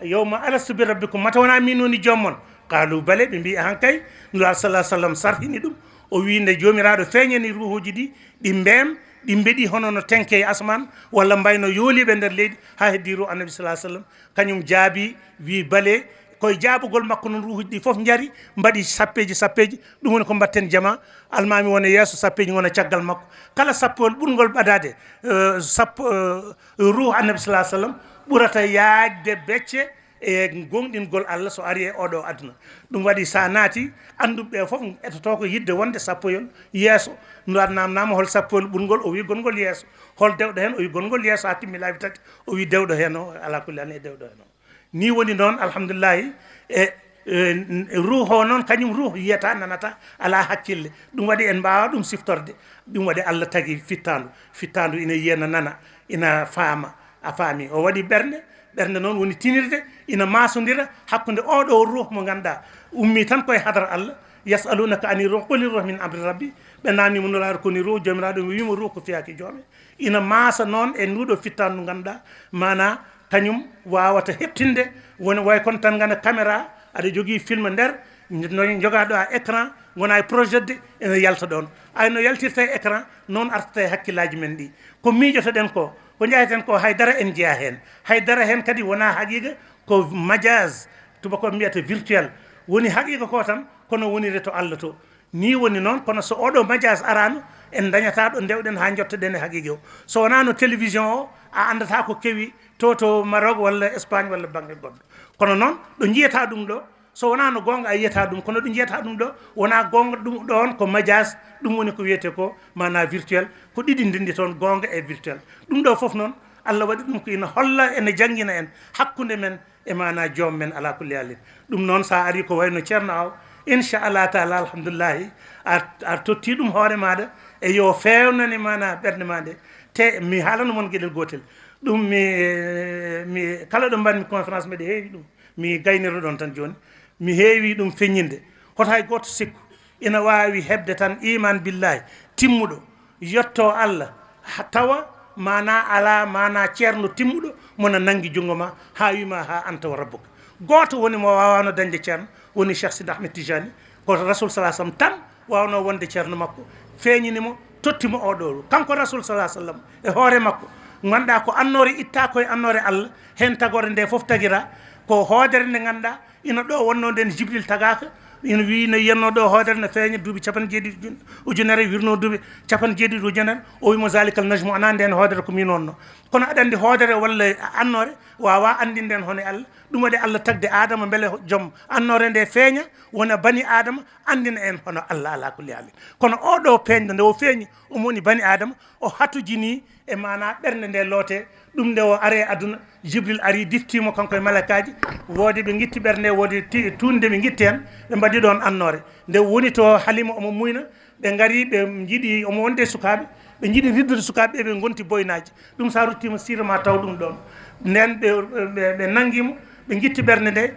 yawma alastu bi rabbikum, mata wonaa miin woni joom mon?" Qaalu bale, ɓe mbii: "Ahan kay." Nulaaɗo sallallahu alaihi wasallam sarhini ɗum, o wi: "Nde Joomiraaɗo feeñani ruuhuuji ɗi, ɗi mbeem, ɗi mbeɗi hono no tenke e asmaan, walla mbayno yooliiɓe nder leydi, haa heddii ruuhu Annabi sallallahu alaihi wasallam." Kañum jaabi, wi: "Bale." Koye jaabugol makko noon, ruuhuuji ɗi fof njari, mbaɗi sappeeji, sappeeji. Ɗum woni ko mbaɗten jama. Almaami wona yeeso, sappeeji ngona caggal makko. Kala sappowel ɓurngol ɓadaade, eh, sappo, eh, ruuhu Annabi sallallahu alaihi wasallam ɓurata yaajde becce e gonɗingol Allah so ari e oɗo aduna. Ɗum waɗi, sa naati, annduɓe ɓe fof etoto ko yidde wonde sappoyol yeeso. Nulaaɗo namnaama hol sappowel ɓurngol, o wi gongol yeeso. Hol dewɗo heen, o wi gongol yeeso, haa timmi laabi tati, o wi dewɗo heen o, ala kulli haalin e dewɗo heen o. Ni woni noon, alhamdulillahi, e, e, ruuhu o noon, kañum ruuhu yiyata, nanata, ala hakkille. Ɗum waɗi en mbaawa ɗum siftorde. Ɗum waɗi Allah tagi fittaandu. Fittaandu ina yiya, na nana, ina faama. A faami? O waɗi ɓernde, ɓernde noon woni tinirde, ina maasondira hakkunde oɗo ruuhu mo ngannduɗaa ummii tan koye hadara Allah. "Yas'alunaka ani ruuh, quli ruuh min amri rabbi." Ɓe namnii mo, Nulaaɗo, ko woni ruuhu? Joomiraaɗo wiyi mo, ruuhu ko fiyaake joome. Ina maasa noon e nduɗo fittaandu ndu ngannduɗaa, maanaa kañum waawata heɓtinde, woni way kono tan ngana caméra, aɗa jogii film nder, no jogaaɗo a écran, ngona e projeté, ene yalta ɗoon. Ay no yaltirta e écran, noon artata e hakkillaaji men ɗi. Ko miijotoɗen ko, ko njaheten ko, hay dara en njiyaa heen. Hay dara heen kadi wonaa haqiiqa, ko majaaz, tubakooɓe mbiyata virtuel. Woni haqiiqa ko tan, kono wonire to Allah to. Ni woni noon, kono so oɗo majaaz araano, en ndañataa ɗo ndewɗen haa njottoɗen e haqiiqa o. So wonaa no télévision o, a anndataa ko kewi to, to Maroc walla Espagne walla bannge goɗɗo. Kono noon, ɗo njiyataa ɗum ɗo, so wonaa no goonga a yiyataa ɗum, kono ɗo njiyataa ɗum ɗo, wonaa goonga, ɗum ɗoon ko majaaz, ɗum woni ko wiyetee ko maanaa virtuel, ko ɗiɗi ndenndi toon, goonga e virtuel. Ɗum ɗo fof noon, Allah waɗi ɗum ko ina holla, ene janngina en hakkunde men e maanaa joom men, ala kulli haalin. Ɗum noon, sa ari ko wayno Ceerno Aw, inchallah taala, alhamdulillahi, a, a totti ɗum hoore maaɗa, e yo feewnane maanaa ɓernde ma nde. Te mi haalano mon geɗel gootel. Ɗum mi, mi, kala ɗo mbaɗmi conférence mbeɗa heewi ɗum. Mi gaynirɗo ɗon tan jooni. Mi heewi ɗum feññinde. Hoto hay gooto sikku ina waawi heɓde tan iman billahi timmuɗo, yetto Allah, ha-, tawa maanaa alaa, maanaa ceerno timmuɗo mo na nanngi junngo ma, haa wii ma, haa anta wa rabbuka. Gooto woni mo waawaano dañde ceerno, woni Cheikh Sidi Ahmed Tijani. Ko Rasul sallallahu alaihi wasallam tan waawnoo wonde ceerno makko, feeñini mo, totti mo oɗo. Kanko Rasul sallallahu alaihi wasallam e hoore makko, ngannduɗaa ko annoore ittaa ko e annoore Allah, heen tagoore nde fof tagiraa, ko hoodere nde ngannduɗaa ina ɗo wonnoo nden, Jibril tagaaka, ina wii, no yiyatnoo ɗo hoodere no feeña duuɓi capanɗe jeeɗiɗi ujun-, ujunere, wirnoo duuɓi capanɗe jeeɗiɗi ujunere, o wii mo, "Zalikal najmu, ana nden hoodere ko min wonnoo." Kono aɗa anndi hoodere walla annoore waawaa anndinden hono e Allah. Ɗum waɗi Allah tagde Aadama, mbele joom annoore nde feeña, wona bani Aadama, anndina en hono Allah, ala kulli haalin. Kono oɗo peeñɗo, nde o feeñi, omo woni bani Aadama, o hatojini e maanaa ɓernde nde loote. Ɗum nde o are aduna, Jibril ari, diftii mo kanko e malaykaaji, woodi ɓe ngitti ɓernde, woodi ti-, tuunde ɓe ngitti hen, ɓe mbaɗi ɗoon annoore. Nde woni to Halima omo muyna, ɓe ngari, ɓe njiɗi omo wonde e sukaaɓe, ɓe njiɗi riddude sukaaɓe ɓe, ɓe ngonti boynaaji. Ɗum, sa ruttiima siira ma taw ɗum ɗoon. Nden ɓe, ɓe, ɓe nanngi mo, ɓe ngitti ɓernde nde,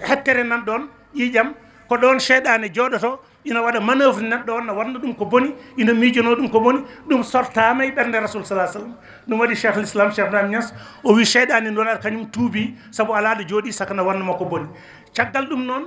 hettere nan ɗoon, ƴiiƴam, ko ɗoon seyɗaane jooɗoto, ina waɗa manœuvre neɗɗo on, na waɗna ɗum ko boni, ina miijanoo ɗum ko boni, ɗum sortaama e ɓernde Rasul sallallahu alaihi wasallam. Ɗum waɗi Cheikhul Islam Cheikh Ibrahim Niass, o wi seyɗaane ndu waɗata kañum tuubi, sabu alaa ɗo jooɗi saka na waɗna mo ko boni. Caggal ɗum noon,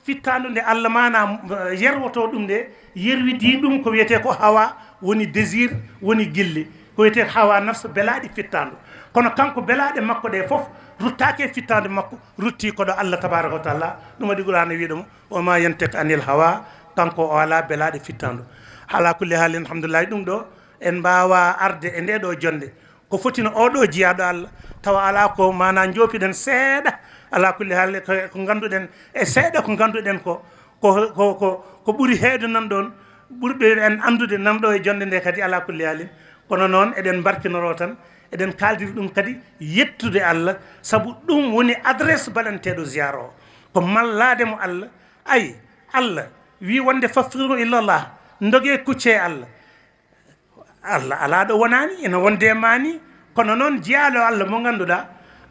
fittaandu nde Allah maanaa, eh, yerwotoo ɗum nde, yerwidii ɗum ko wiyetee ko hawa, woni désir, woni gilli. Ko wiyetee hawa nafs, belaaɗi fittaandu. Kono kanko belaaɗe makko ɗe fof ruttaaki e fittaandu makko, ruttii ko ɗo Allah tabaraka wa taala. Ɗum waɗi Qur'aana wiɗo mo, "Wa ma yantiqu anil hawa", kanko o alaa belaaɗe fittaandu. Ala kulli haalin, alhamdulillahi, ɗum ɗo en mbaawa arde e nde ɗo jonde. Ko fotino oɗo jiyaaɗo Allah, tawa alaa ko maanaa njoopiɗen seeɗa, ala kulli haal, ko, ko ngannduɗen, e seeɗa ko ngannduɗen ko, ko, ko, ko, ko ɓuri heewde nan ɗoon, ɓurɓe en anndude nan ɗo e jonde nde kadi, ala kulli haalin. Kono noon, eɗen mbarkinoro tan, eɗen kaaldiri ɗum kadi yettude Allah, sabu ɗum woni adresse baɗanteeɗo ziyaara o. Ko mallaade mo Allah, ay, Allah wii wonde, "Faffiru ilallah", ndogee kuccee Allah. Allah alaa ɗo wonaani, ina wonde e maani, kono noon jiyaaɗo Allah mo ngannduɗaa,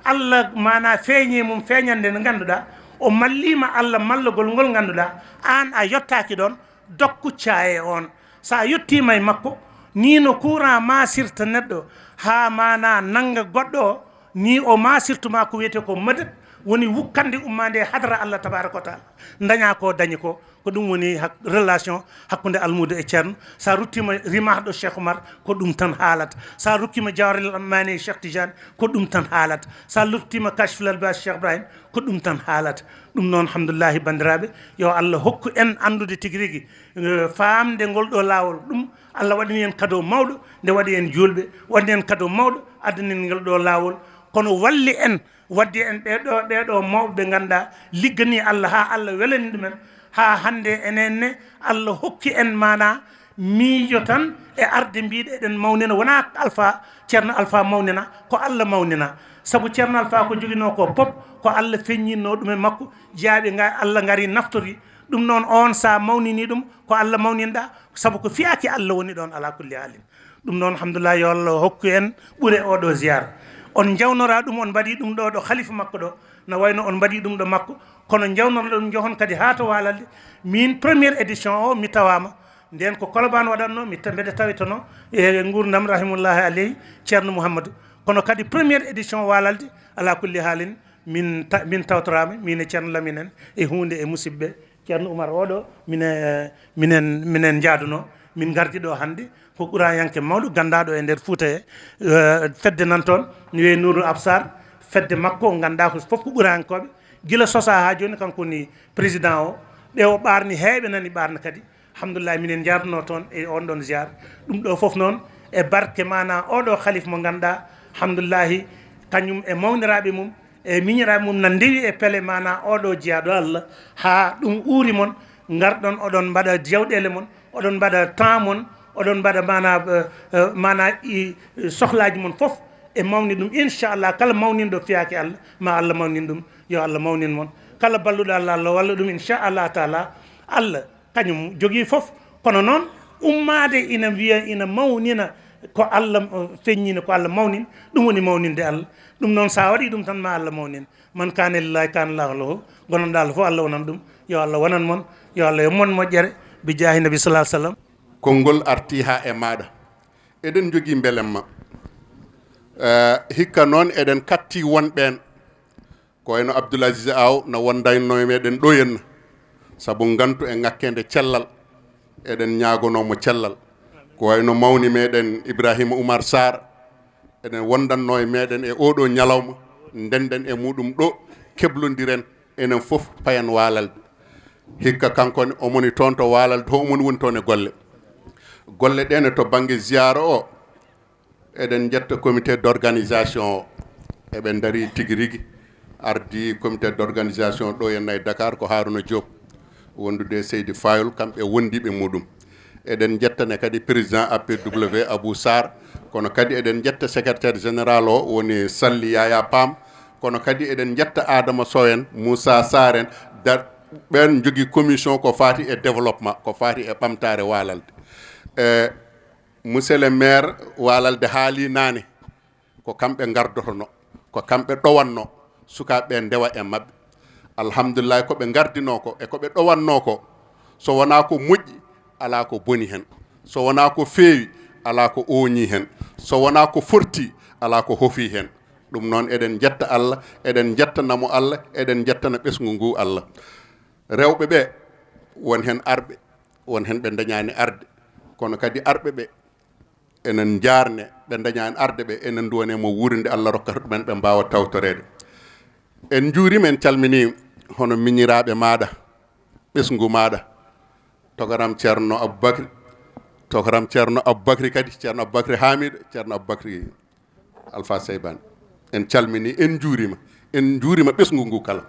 Allah maanaa feeñi mum feeñannde nde ngannduɗaa, o malliima Allah mallagol ngol ngannduɗaa, aan a yottaaki ɗoon, dog kuccaa e oon. So a yettiima e makko, nii no courant maasirta neɗɗo haa maanaa nannga goɗɗo o, nii o maasirtu ma ko wiyetee ko madat, woni wukkande ummaande e hadara Allah tabaaraka wa taala. Ndañaa ko dañi ko, ko ɗum woni hak-, relation hakkunde almuudo e ceerno. So a ruttiima rimahɗo Cheikh Oumar, ko ɗum tan haalata. So a ruttiima Jawharil Maani e Cheikh Tidiane, ko ɗum tan haalata. So a ruttiima Kachful Albas Cheikh Ibrahim, ko ɗum tan haalata. Ɗum noon, alhamdulillahi, banndiraaɓe, yo Allah hokku en anndude tigi rigi, eh, faamde ngol ɗo laawol. Ɗum Allah waɗani en kado mawɗo, nde waɗi en juulɓe, waɗani en kado mawɗo, addani en ngol ɗo laawol. Kono walli en, waddi en ɓee ɗo, ɓee ɗo mawɓe ɓe ngannduɗaa ligganii Allah haa Allah welani ɗumen, haa hannde enen ne Allah hokki en maanaa miijo tan e arde mbiɗe eɗen mawnina, wonaa Alfa, Ceerno Alfa mawnina, ko Allah mawnina. Sabu Ceerno Alfa ko joginoo ko pop, ko Allah feññinno ɗum e makko, jiyaaɓe nga-, Allah ngari naftori. Ɗum noon, on sa mawnini ɗum, ko Allah mawninɗa, sabu ko fiyaaki Allah woni ɗon ala kulli haalin. Ɗum noon, alhamdulillah, yo Allah hokku en ɓure oɗo ziyara. On njawnora ɗum, on mbaɗi ɗum ɗo, ɗo khalifa makko ɗo, na wayno on mbaɗi ɗum ɗo makko, kono njawnora ɗum, njohon kadi haa to Waalalde. Min première édition o, mi tawaama. Nden ko Kolobaan waɗatno, mi ta-, mbeɗa tawitono e nguurndam, rahimullahi aleyhi, Ceerno Mouhamadou. Kono kadi première édition Waalalde, ala kulli haalin, min ta-, min tawtoraama, min e Ceerno Lamine en, e huunde e musidɓe. Ceerno Oumar oɗo, mine-, minen, minen njaaduno, min ngardi ɗo hannde, ko quraanyanke mawɗo ganndaɗo e nder Fuuta he, eh, fedde nan toon, no wiyee Nourou Absar, fedde makko, ngannduɗaa ko fof ko quraanyankooɓe, gila sosaa haa jooni, kanko woni président o, ɓe o ɓaarni, heeɓe nani ɓaarna kadi. Alhamdulillah, minen njaarduno toon e on ɗon ziar. Ɗum ɗo fof noon, e barke maanaa oɗo khalifa mo ngannduɗaa, alhamdulillahi, kañum e mawniraaɓe mum, e miñiraaɓe mum na ndewi e pele maanaa oɗo jiyaaɗo Allah, haa ɗum uuri mon, ngarɗon oɗon mbaɗa jawɗeele mon, oɗon mbaɗa temps mon, oɗon mbaɗa maanaa, eh, eh, maanaa i, i sohlaaji mon fof e mawni ɗum. Inchallah, kala mawninɗo fiyaaki Allah, ma Allah mawnin ɗum, yo Allah mawnin mon. Kala balluɗo Allah, Allah walla ɗum, inchallah taala. Allah kañum jogii fof, kono noon ummaade ina wiya, ina mawnina ko Allah, uh, feññini, ko Allah mawnin, ɗum woni mawninde Allah. Ɗum noon, so a waɗii ɗum tan, ma Allah mawnin. Man kaana lillahi kaana Allahu lahu, ngonanɗo Allah fof, Allah wonan ɗum. Yo Allah wonan mon, yo Allah yo mon moƴƴere, bi jaahi Nabi sallallahu alaihi wasallam. Konngol arti haa e maaɗa. Eɗen njogii mbelemma. Eh, hikka noon eɗen katti won ɓeen. Ko wayno Abdoul Aziz Aw no wondanno e meɗen ɗo henna, sabu ngantu e ŋakkeende cellal, eɗen ñaagonoo mo cellal. Ko wayno mawni meɗen Ibrahima Oumar Sarr, eɗen wondanno e meɗen e oɗo ñalawma, ndenden e muɗum ɗo, keblondiren, enen fof payen Waalalde. Hikka kanko ne, omoni toon to Waalalde, to omoni woni toon e golle. Golle ɗe ne to bannge ziyaara o, eɗen njetta comité d'organisation o. Eɓe ndarii tigi rigi, ardii comité d'organisation ɗo henna e Dakar ko Harouna Diop, wondude e Seydi Fayol, kamɓe wondiiɓe muɗum. Eɗen njettane kadi président A P W Abou Sarr, kono kadi eɗen njetta secrétaire général o woni Salli Yaya Pam, kono kadi eɗen njetta Adama Sow en, Moussa Sarr en, dar-, ɓeen njogii commission ko faati e développement, ko faati e ɓamtaare Waalalde. E, Monsieur le maire, Waalalde haalii naane, ko kamɓe ngardotono, ko kamɓe ɗowanno, sukaaɓe ɓe ndewa e maɓɓe. Alhamdulillahi, ko ɓe ngardinoo ko e ko ɓe ɗowannoo ko, so wonaa ko moƴƴi, alaa ko boni heen. So wonaa ko feewi, alaa ko ooñii heen. So wonaa ko fortii, alaa ko hofii heen. Ɗum noon, eɗen njetta Allah, eɗen njettana mo Allah, eɗen njettana ɓesngu ngu Allah. Rewɓe ɓe, won heen arɓe, won heen ɓe ndañaani arde, kono kadi arɓe ɓe, enen njaarne, ɓe ndañaani arde ɓe, enen nduwane mo wuurinde Allah rokkata ɗumen, ɓe mbaawa tawtoreede. En njuuriima, en calminii hono miñiraaɓe maaɗa, ɓesngu maaɗa, togaram Ceerno Aboubacry, togaram Ceerno Aboubacry kadi, Ceerno Aboubacry Hamidou, Ceerno Aboubacry Alpha Seybaan. En calminii, en njuuriima, en njuuriima ɓesngu ngu kala.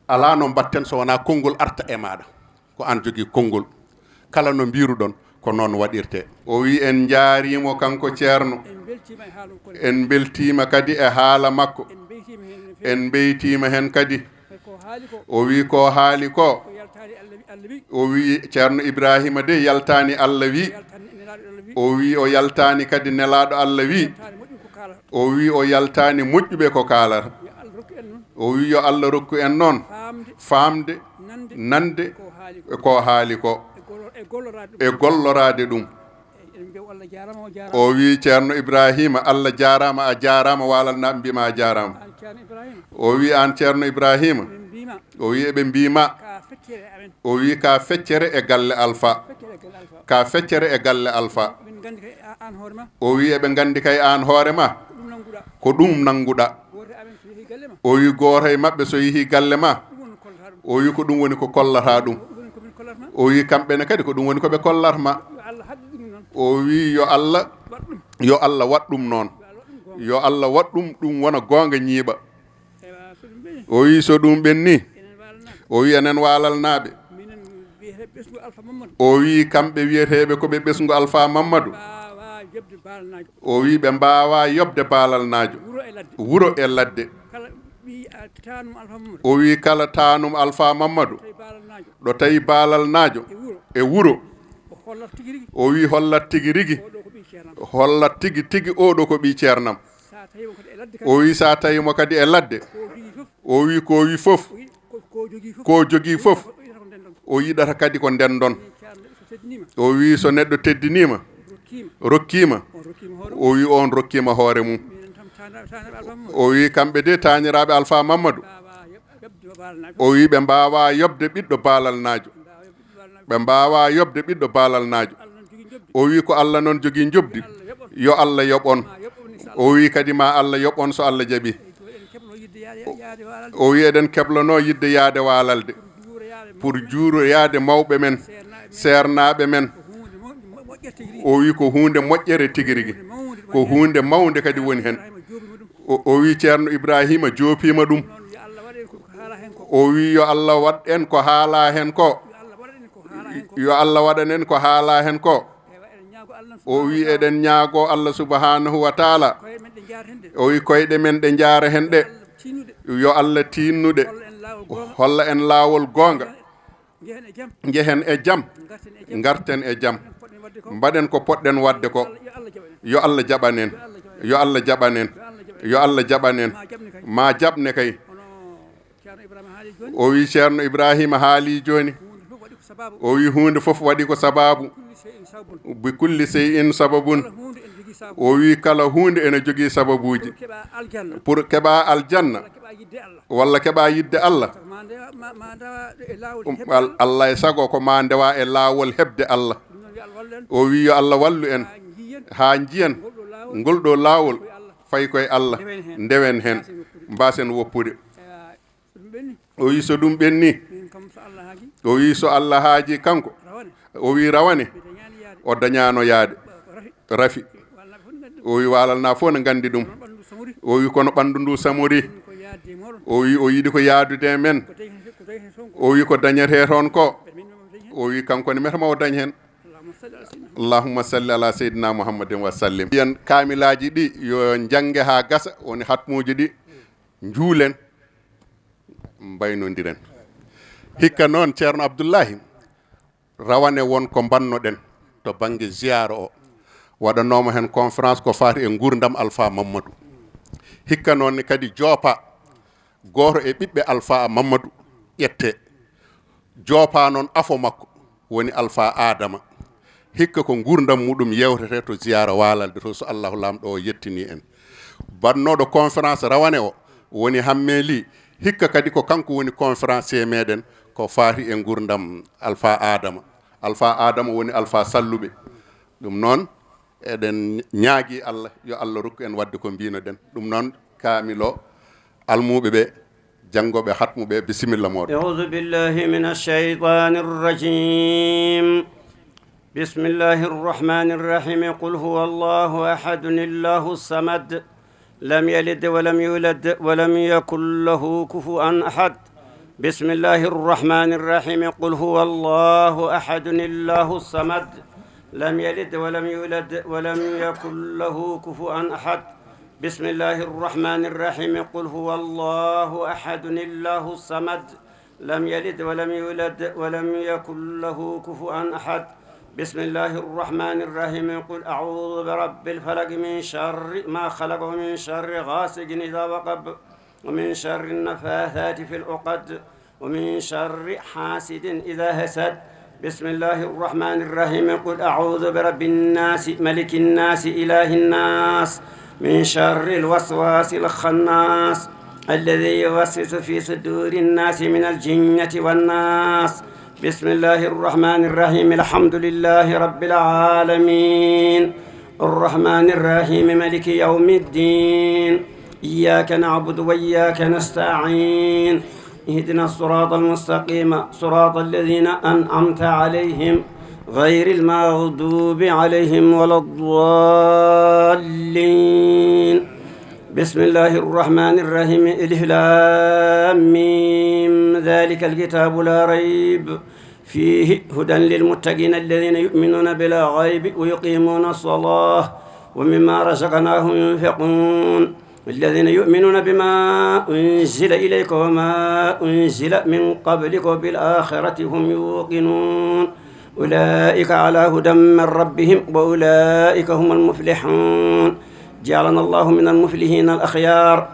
Alaa no mbaɗten so wonaa konngol arta e maaɗa. Ko aan jogii konngol. Kala no mbiiruɗon, ko noon waɗirtee. O wii en njaariimo kanko Ceerno. En mbeltiima e haala makko. En mbeltiima kadi e haala makko. En mbeytiima heen no feewi. En mbeytiima heen kadi. Ko haali ko. O wii ko haali ko. Ko yaltaani Allah wi-, Allah wi-. O wii Ceerno Ibrahima de yaltaani Allah wi. Yaltaani Nelaaɗo Allah wi. O wii o yaltaani kadi Nelaaɗo Allah wi. Yaltaani moƴƴu ko kaalata. O wii o yaltaani moƴƴuɓe ko kaalata. Yo Allah rokku en noon. O wii yo Allah rokku en noon. Faamde. Faamde. Nande. Nande. Ko haali ko. Ko haali ko. E e golloraade ɗum. O wi Ceerno Ibrahima, Allah jaaraama, a jaaraama, waalalnaaɓe mbiima a jaaraama. O wi aan Ceerno Ibrahima, o wi eɓe mbiima, o wi ka feccere e galle Alfa, ka feccere e galle Alfa. O wi eɓe nganndi kay aan hoore ma ko ɗum nannguɗa. O wi gooto e maɓɓe so yehi galle ma, o wi ko ɗum woni ko kollata ɗum. O wi kamɓe ne kadi ko ɗum woni ko ɓe kollat ma. O wi yo Allah, yo Allah waɗ ɗum noon. Yo Allah waɗ ɗum, ɗum wona goonga ñiiɓa. O wi so ɗum ɓenni, o wi enen waalalnaaɓe, o wi kamɓe wiyeteeɓe ko ɓe ɓesngu Alfa Mammadu. O wi ɓe mbaawa yoɓde baalalnaajo wuro e ladde. O wi kala taanum Alfa Mammadu ɗo tawi baalalnaajo e wuro, o wi hollat tigi rigi, hollat tigi tigi oɗo ko ɓii ceernam. O wi sa tawi mo kadi e ladde, o wi ko wi fof, ko jogii fof, o yiɗata kadi ko ndendon. O wi so neɗɗo teddiniima, rokkiima, o wi on rokkiima hoore mum. O wi kamɓe de taaniraaɓe Alfa Mammadu, o wi ɓe mbaawa yoɓde ɓiɗɗo baalalnaajo, ɓe mbaawa yoɓde ɓiɗɗo baalalnaajo. O wi ko Allah noon jogii njoɓdi, yo Allah yoɓ on. O wi kadi ma Allah yoɓ on so Allah jaɓi. O wi eɗen keblano yidde yaade waalalde pour juuroyaade mawɓe men, seernaaɓe men. O wi ko huunde moƴƴere tigi rigi, ko huunde mawnde kadi woni heen. O, o wi Ceerno Ibrahima joopiima ɗum. O wi yo Allah waɗ en ko haala heen ko, yo Allah waɗan en ko haala heen ko. O wi eɗen ñaago Allah subhanahu wa taala, o wi koyɗe men ɗe njaara heen ɗe, yo Allah tiinnuɗe holla en laawol goonga. Njehen e jam, ngarten e jam, mbaɗen ko poɗɗen waɗde ko. Yo Allah jaɓan en, yo Allah jaɓan en, yo Allah jaɓan en. Ma jaɓne kay. O wi Ceerno Ibrahima haali jooni, o wi huunde fof waɗi ko sabaabu. Bi kulli sey in sababun. O wi kala huunde ene jogii sababuuji. Pour keɓa aljanna walla keɓa yidde Allah, um, al-, Allah e sago ko ma ndewa e laawol heɓde Allah. O wi yo Allah wallu en haa njiyen ngol ɗo laawol fayi koye Allah, ndewen heen, mbasen woppude. O wi so ɗum ɓenni, o wi so Allah haaji kanko, o wi rawane, o dañaano yaade. Rafi. O wi waalalnaa fof ne nganndi ɗum. O wi kono ɓanndu ndu samori. O wi o yiɗi ko yaadude e men. O wi ko dañetee toon ko. O wi kanko ne metama o dañ heen. Allahumma salli ala sayyidina Muhammadin wa sallim. Mbiyen kaamilaaji ɗi yo njannge haa gasa, woni hatmuuji ɗi njuulen, mbaynondiren. Hikka noon, Ceerno Abdullahi, rawane won ko mbannoɗen to bannge ziyaara o, waɗanooma heen conférence ko faati e nguurndam Alfa Mammadu. Hikka noon ne kadi joopa gooto e ɓiɓɓe Alfa Mammadu ƴette, joopa noon afo makko, woni Alfa Adama. Hikka ko nguurndam muɗum yewtete to ziyaara waalalde to, so Allahu Laamɗo o yettini en. Bannooɗo conférence rawane o woni Hammee Lih. Hikka kadi ko kanko woni conférencier meɗen ko faati e nguurndam Alfa Adama. Alfa Adama woni Alfa Salluɓe. Ɗum noon, eɗen ñaagi Allah, yo Allah rokku en waɗde ko mbinoɗen. Ɗum noon, kaamil o, almuuɓe ɓe, janngooɓe hatmu ɓe, bisimilla mooɗon. أعوذ بالله من الشيطان الرجيم. بسم الله الرحمن الرحيم. قل هو الله أحد، الله الصمد، لم يلد ولم يولد، ولم يكن له كفوا أحد. بسم الله الرحمن الرحيم. قل هو الله أحد، الله الصمد، لم يلد ولم يولد، ولم يكن له كفوا أحد. بسم الله الرحمن الرحيم. قل هو الله أحد، الله الصمد، لم يلد ولم يولد، ولم يكن له كفوا أحد. بسم الله الرحمن الرحيم. قل أعوذ برب الفلق، من شر ما خلق، ومن شر غاسق إذا وقب، ومن شر النفاثات في العقد، ومن شر حاسد إذا حسد. بسم الله الرحمن الرحيم. قل أعوذ برب الناس، ملك الناس، إله الناس، من شر الوسواس الخناس، الذي يوسوس في صدور الناس من الجنة والناس. بسم الله الرحمن الرحيم. الحمد لله رب العالمين. الرحمن الرحيم. ملك يوم الدين. إياك نعبد وإياك نستعين. اهدنا الصراط المستقيم، صراط الذين أنعمت عليهم، غير المغضوب عليهم ولا الضالين. بسم الله الرحمن الرحيم. ألف لام ميم. ذلك الكتاب لا ريب فيه هدى للمتقين الذين يؤمنون بالغيب ويقيمون الصلاة ومما رزقناهم ينفقون. الذين يؤمنون بما أنزل إليك وما أنزل من قبلك وبالآخرة هم يوقنون. أولئك على هدى من ربهم وأولئك هم المفلحون. جعلنا الله من المفلحين الأخيار.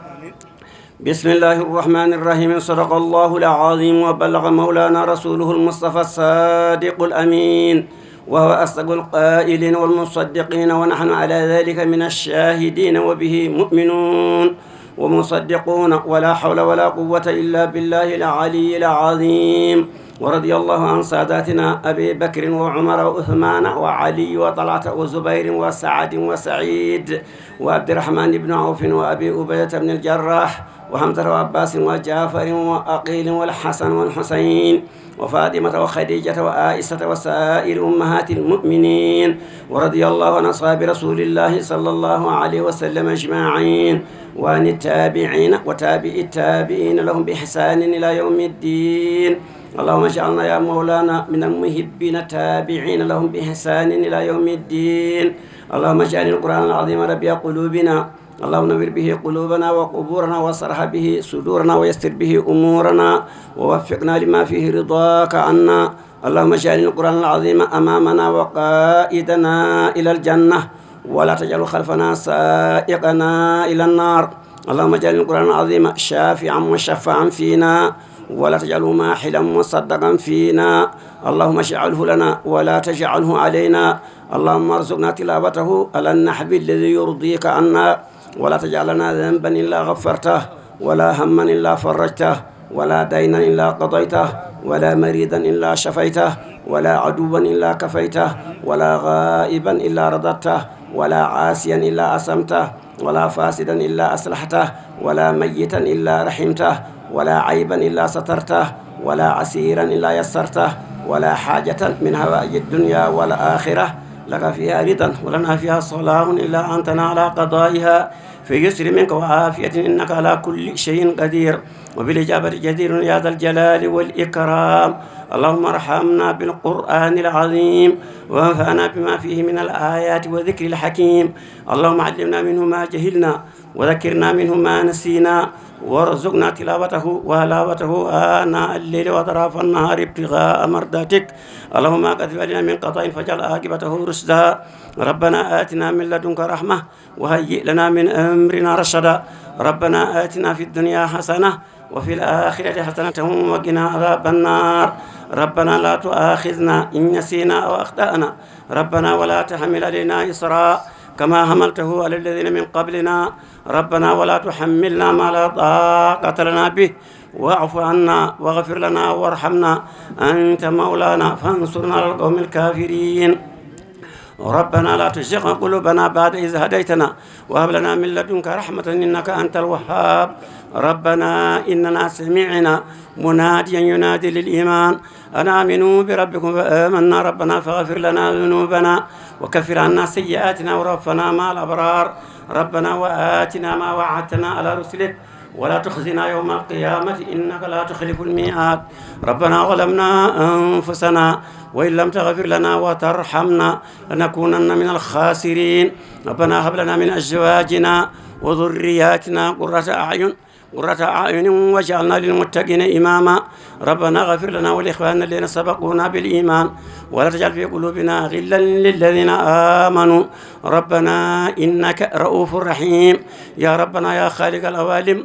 بسم الله الرحمن الرحيم. صدق الله العظيم وبلغ مولانا رسوله المصطفى الصادق الأمين، وهو أصدق القائلين والمصدقين، ونحن على ذلك من الشاهدين وبه مؤمنون ومصدقون، ولا حول ولا قوة إلا بالله العلي العظيم. ورضي الله عن ساداتنا أبي بكر وعمر وعثمان وعلي وطلحة وزبير وسعد وسعيد وعبد الرحمن بن عوف وأبي عبيدة بن الجراح وحمزة وعباس وجعفر وعقيل والحسن والحسين وفاطمة وخديجة وعائشة وسائر أمهات المؤمنين، ورضي الله عن أصحاب رسول الله صلى الله عليه وسلم أجمعين، وعن التابعين وتابع التابعين لهم بإحسان إلى يوم الدين. اللهم اجعلنا يا مولانا من المحبين التابعين لهم بإحسان إلى يوم الدين. اللهم اجعل القرآن العظيم ربيع قلوبنا، اللهم نور به قلوبنا وقبورنا واشرح به صدورنا ويسر به أمورنا ووفقنا لما فيه رضاك عنا. اللهم اجعل القرآن العظيم أمامنا وقائدنا إلى الجنة، ولا تجعل خلفنا سائقنا إلى النار. اللهم اجعل القرآن العظيم شافعا مشفعا فينا، ولا تجعله ماحلا مصدقا فينا. اللهم اجعله لنا ولا تجعله علينا. اللهم ارزقنا تلاوته على النحو الذي يرضيك عنا، ولا تجعل لنا ذنبا إلا غفرته، ولا هما إلا فرجته، ولا دينا إلا قضيته، ولا مريضا إلا شفيته، ولا عدوا إلا كفيته، ولا غائبا إلا رددته، ولا عاصيا إلا عصمته، ولا فاسدا إلا أصلحته، ولا ميتا إلا رحمته، ولا عيبا إلا سترته، ولا عسيرا إلا يسرته، ولا حاجة من حوائج الدنيا والآخرة لك فيها رضا ولنا فيها صلاح إلا أنتنا على قضائها في يسر منك وعافية إنك على كل شيء قدير وبالإجابة جدير يا ذا الجلال والإكرام. اللهم ارحمنا بالقرآن العظيم وانفعنا بما فيه من الآيات والذكر الحكيم. اللهم علمنا منه ما جهلنا وذكرنا منه ما نسينا وارزقنا تلاوته وهلاوته آناء الليل وأطراف النهار ابتغاء مرضاتك. اللهم ما قضيت علينا من قضاء فاجعل عاقبته رشدا. ربنا آتنا من لدنك رحمة وهيئ لنا من أمرنا رشدا. ربنا آتنا في الدنيا حسنة وفي الآخرة حسنة وقنا عذاب النار. ربنا لا تؤاخذنا إن نسينا أو أخطأنا. ربنا ولا تحمل علينا إصرا كما حملته على الذين من قبلنا. ربنا ولا تحملنا ما لا طاقة لنا به واعف عنا واغفر لنا وارحمنا أنت مولانا فانصرنا على القوم الكافرين. ربنا لا تزغ قلوبنا بعد إذ هديتنا وهب لنا من لدنك رحمة إنك أنت الوهاب. ربنا إننا سمعنا مناديا ينادي للإيمان أن آمنوا بربكم فآمنا ربنا فاغفر لنا ذنوبنا وكفر عنا سيئاتنا وتوفنا مع الأبرار. ربنا وآتنا ما وعدتنا على رسلك ولا تخزنا يوم القيامة إنك لا تخلف الميعاد. ربنا ظلمنا أنفسنا وإن لم تغفر لنا وترحمنا لنكونن من الخاسرين. ربنا هب لنا من أزواجنا وذرياتنا قرة أعين، قرة أعين واجعلنا للمتقين إماما. ربنا اغفر لنا ولإخواننا الذين سبقونا بالإيمان ولا تجعل في قلوبنا غلا للذين آمنوا ربنا إنك رؤوف رحيم. يا ربنا يا خالق العوالم،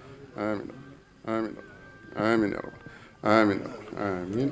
آمين. آمين. آمين يا رب. آمين يا رب. آمين.